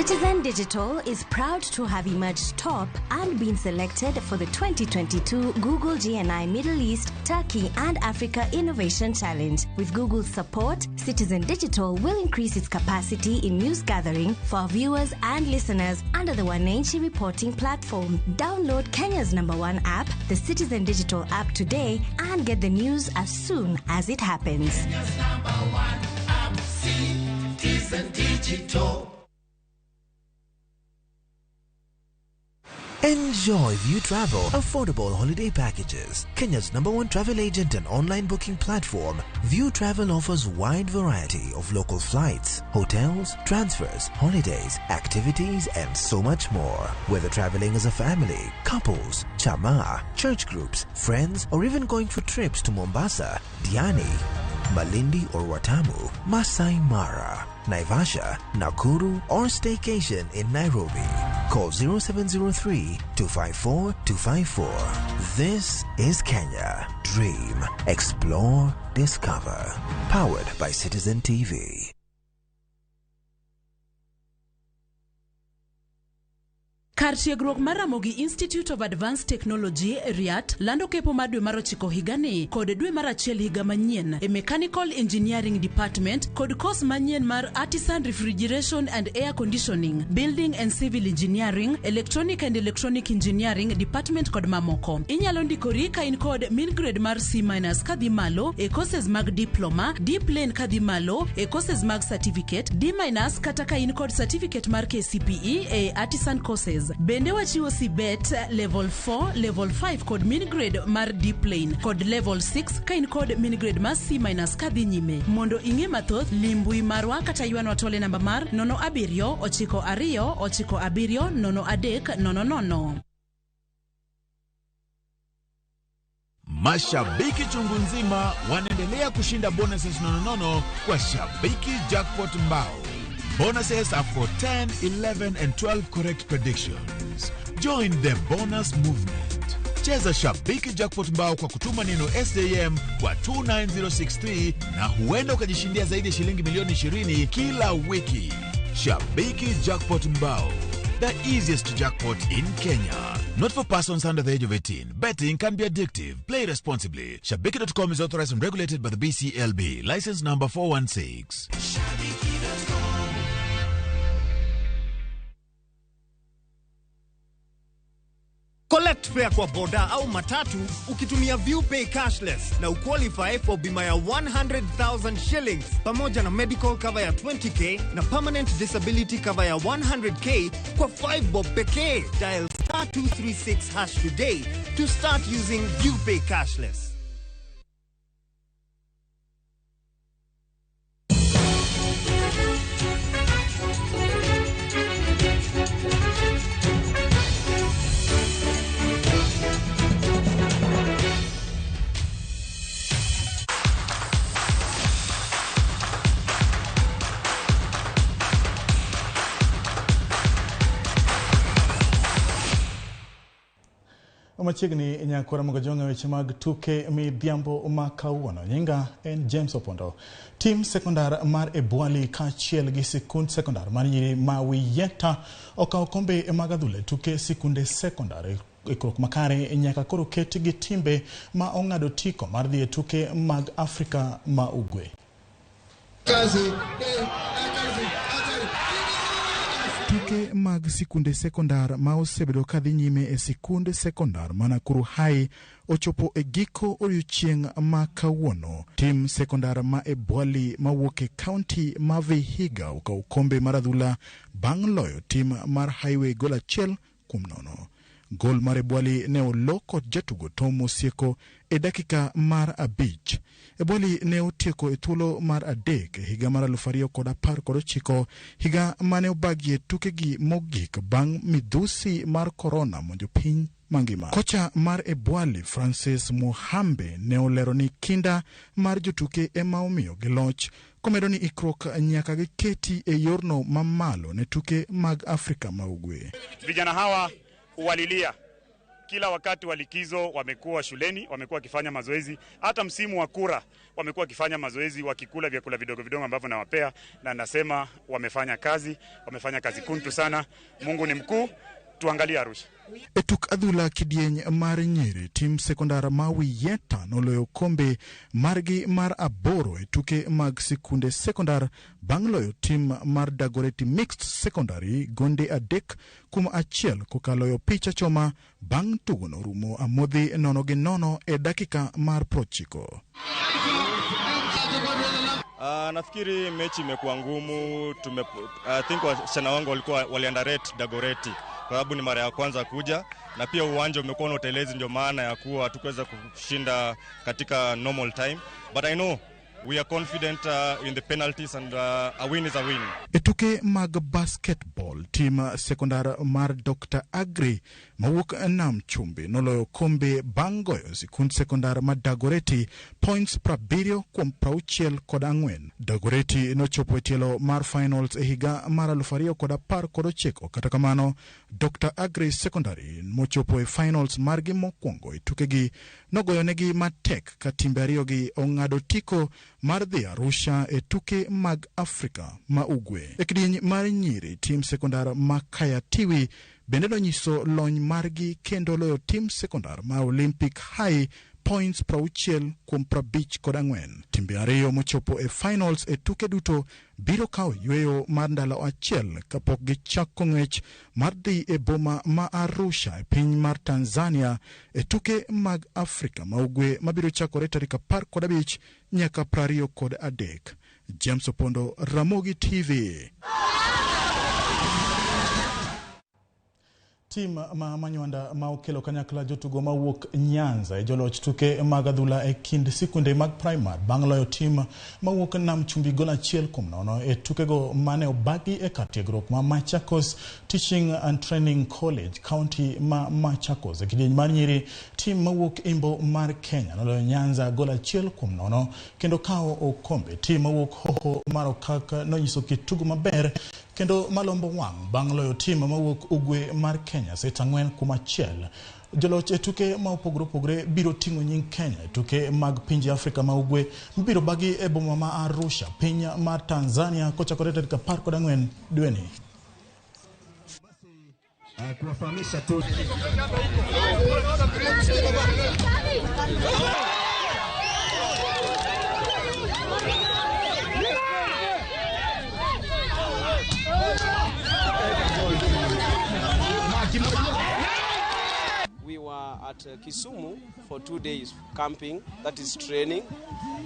Citizen Digital is proud to have emerged top and been selected for the 2022 Google GNI Middle East, Turkey and Africa Innovation Challenge. With Google's support, Citizen Digital will increase its capacity in news gathering for our viewers and listeners under the Wananchi reporting platform. Download Kenya's number one app, the Citizen Digital app today and get the news as soon as it happens. Kenya's number one app, Citizen Digital. Enjoy View Travel affordable holiday packages. Kenya's number one travel agent and online booking platform, View Travel offers wide variety of local flights, hotels, transfers, holidays, activities, and so much more. Whether traveling as a family, couples, chama, church groups, friends, or even going for trips to Mombasa, Diani, Malindi or Watamu, Masai Mara, Naivasha, Nakuru, or staycation in Nairobi. Call 0703 254 254. This is Kenya. Dream, explore, discover. Powered by Citizen TV. Kar tiegruok mar Ramogi Institute of Advanced Technology RIAT lando kepo mar dwe mar ochiko higani kod dwe mar achiel higa manyien e Mechanical Engineering Department kod kos manyien mar Artisan Refrigeration and Air Conditioning, Building and Civil Engineering, Electronic and Electronic Engineering Department kod mamoko. Inyalo ndikori ka in kod min grade mar C- kadhi malo e courses mag diploma, D plain kadhi malo e courses mag certificate, D- kata ka in kod certificate mar KCPE e Artisan courses. Bende wachiwo CBET level 4, level 5 kod min grade mar D plain kod level 6 ka in kod min grade mar C- kadhi nyime. Mondo ing'e mathoth, lim mbui marwa kata ywanwa tole namba mar 07 92 97 03 00. Mashabiki chungu nzima wanaendelea kushinda bonuses nononono kwa Shabiki Jackpot Mbao. Bonuses are for 10, 11 and 12 correct predictions. Join the bonus movement. Cheza Shabiki Jackpot Mbao kwa kutuma neno SJM kwa 29063 na huenda ukajishindia zaidi ya shilingi milioni 20 kila wiki. Shabiki Jackpot Mbao, the easiest jackpot in Kenya. Not for persons under the age of 18. Betting can be addictive. Play responsibly. Shabiki.com is authorized and regulated by the BCLB. License number 416. Collect fare kwa boda au matatu ukitumia ViewPay cashless na uqualify for bima ya 100,000 shillings pamoja na medical cover ya 20k na permanent disability cover ya 100k kwa 5 bob pekee. Dial star 236 hash today to start using ViewPay cashless. Machiegni nyakora mogojonga weche mag tuke midhiambo ma kawuono. Nyinga en James Opondo. Tim sekondar mar Ebwali kaachiel gi sikund sekondar mar nyiri ma Wiyeta okawo kombe mag adhula e tuke sikunde sekondar. Ikruok makare nyaka koro ket gi timbe ma ong'ado tiko mar dhi e tuke mag Afrika ma Ugwe. Tuke mag sikunde sekondar ma osebedo kadhi nyime e sikunde sekondar ma Nakuru High ochopo e giko odiochieng' ma kawuono. Tim sekondar ma Ebwali mawuok e kaunti ma Vihiga okawo kombe mar adhula bang' loyo tim mar Highway gol 1-0. Gol mar Ebwali ne olo kod jatugo Tom Osieko e dakika mar 5. Ebwali ne otieko e thuolo mar 3 e higa mar 2019, higa mane obagie tukegi mogik bang' midhusi mar korona monjo piny mangima. Kocha mar Ebwali Francis Muhambe ne olero ni kinda mar jotuke ema omiyo gi loch, komedo ni ikruok nyaka giketi e yorno mamalo ne tuke mag Afrika ma Ugwe. Vijana hawa walilia Kila wakati wa likizo wamekuwa shuleni, wamekuwa wakifanya mazoezi. Hata msimu wa kura wamekuwa wakifanya mazoezi, wakikula vyakula vidogo vidogo ambavyo nawapea, na nasema wamefanya kazi kuntu sana. Mungu ni mkuu. Tuangalie Arusha. E tuk adhula kidieny mar nyiri, tim sekondar ma Wiyeta noloyo kombe margi mar 8 e tuke mag sikunde sekondar bang' loyo tim mar Dagoretti Mixed Secondary gonde 3-1 kokaloyo picha choma bang' tugo norumo amodhi 0-0 e dakika mar 90. Nafikiri mechi imekuwa ngumu. I think wasichana wangu walikuwa waliunderrate Dagoretti kwa sababu ni mara ya kwanza kuja, na pia uwanja umekuwa na utelezi, ndio maana ya kuwa hatukuweza kushinda katika normal time, but I know we are confident in the penalties and a win is a win. E tuke mag basketball, tim sekondar mar Dr. Agri mawuok Nam Chumbi noloyo kombe bang' goyo sikund sekondar mar Dagoretti points 70-64. Dagoretti nochopo e tielo mar finals e higa mar 2019. Kata kamano, Dr. Agri Secondary mochopo e finals margi mokwongo e tukegi nogoyonegi matek ka timbe ariyogi ong'ado tiko mar dhi Arusha e tuke mag Afrika ma Ugwe. E kidieny mar nyiri, tim sekondar ma Kayatiwi bende nonyiso lony margi kendo loyo tim sekondar ma Olympic High points 60-54. Timbe ariyo mochopo e finals e tuke duto biro kawo yweyo mar ndalo achiel kapok gichako ng'wech mar dhi e boma ma Arusha e piny mar Tanzania e tuke mag Afrika ma Ugwe mabiro chakore tarik 15 nyaka 23. James Opondo, Ramogi TV. Tim ma Manywanda ma okelo kanyakla jotugo mawuok Nyanza e joloch tuke mag adhula e kind sikunde mag primar bang' loyo tim mawuok Nam Chumbi gol 1-0 e tukego mane obagi e kar tiegruok ma Machakos Teaching and Training College, county ma Machakos. E kidieny mar nyiri, tim mawuok Imbo mar Kenya noloyo Nyanza gol 1-0 kendo kawo okombe. Tim mawuok Hoho mar Okak nonyiso kit tugo maber kendo malombo wang' bang' loyo tim mawuok Ugwe mar Kenya set 4-1. Joloch e tuke ma opogore opogore biro ting'o nying Kenya e tuke mag pinje Afrika ma Ugwe mibiro bagi e boma ma Arusha, piny mar Tanzania kochakore tarik 14 dweni. Kuwafahamisha tu We were at Kisumu for 2 days camping, that is training,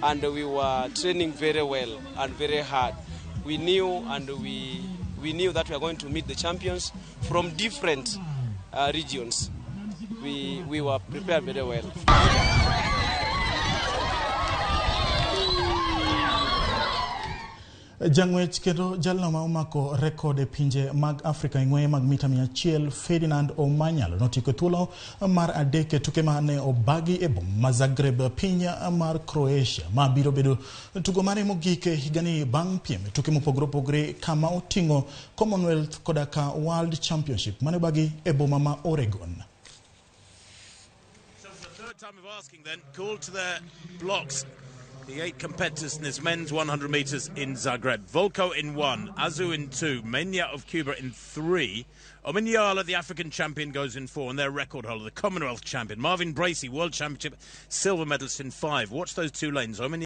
and we were training very well and very hard. We knew and we knew that we are going to meet the champions from different regions. We were prepared very well. Jang'wech kendo jalno ma omako rekod e pinje mag Afrika e ng'weye mag mita 100 Ferdinand Omanyalo notieko thuolo mar 3 e tuke mane obagi e boma ma Zagreb, piny mar Croatia, ma biro bedo tugo mare mogik e higani bang' piem e tuke mopogore opogore kama oting'o Commonwealth koda ka World Championship mane obagi e boma ma Oregon. So for the third time of asking then, called to their blocks the 8 competitors in this men's 100 metres in Zagreb. Volko in 1, Azu in 2, Menya of Cuba in 3, Omanyala, the African champion, goes in 4, and their record holder, the Commonwealth champion, Marvin Bracey, World Championship silver medalist in 5. Watch those 2 lanes. Omanyala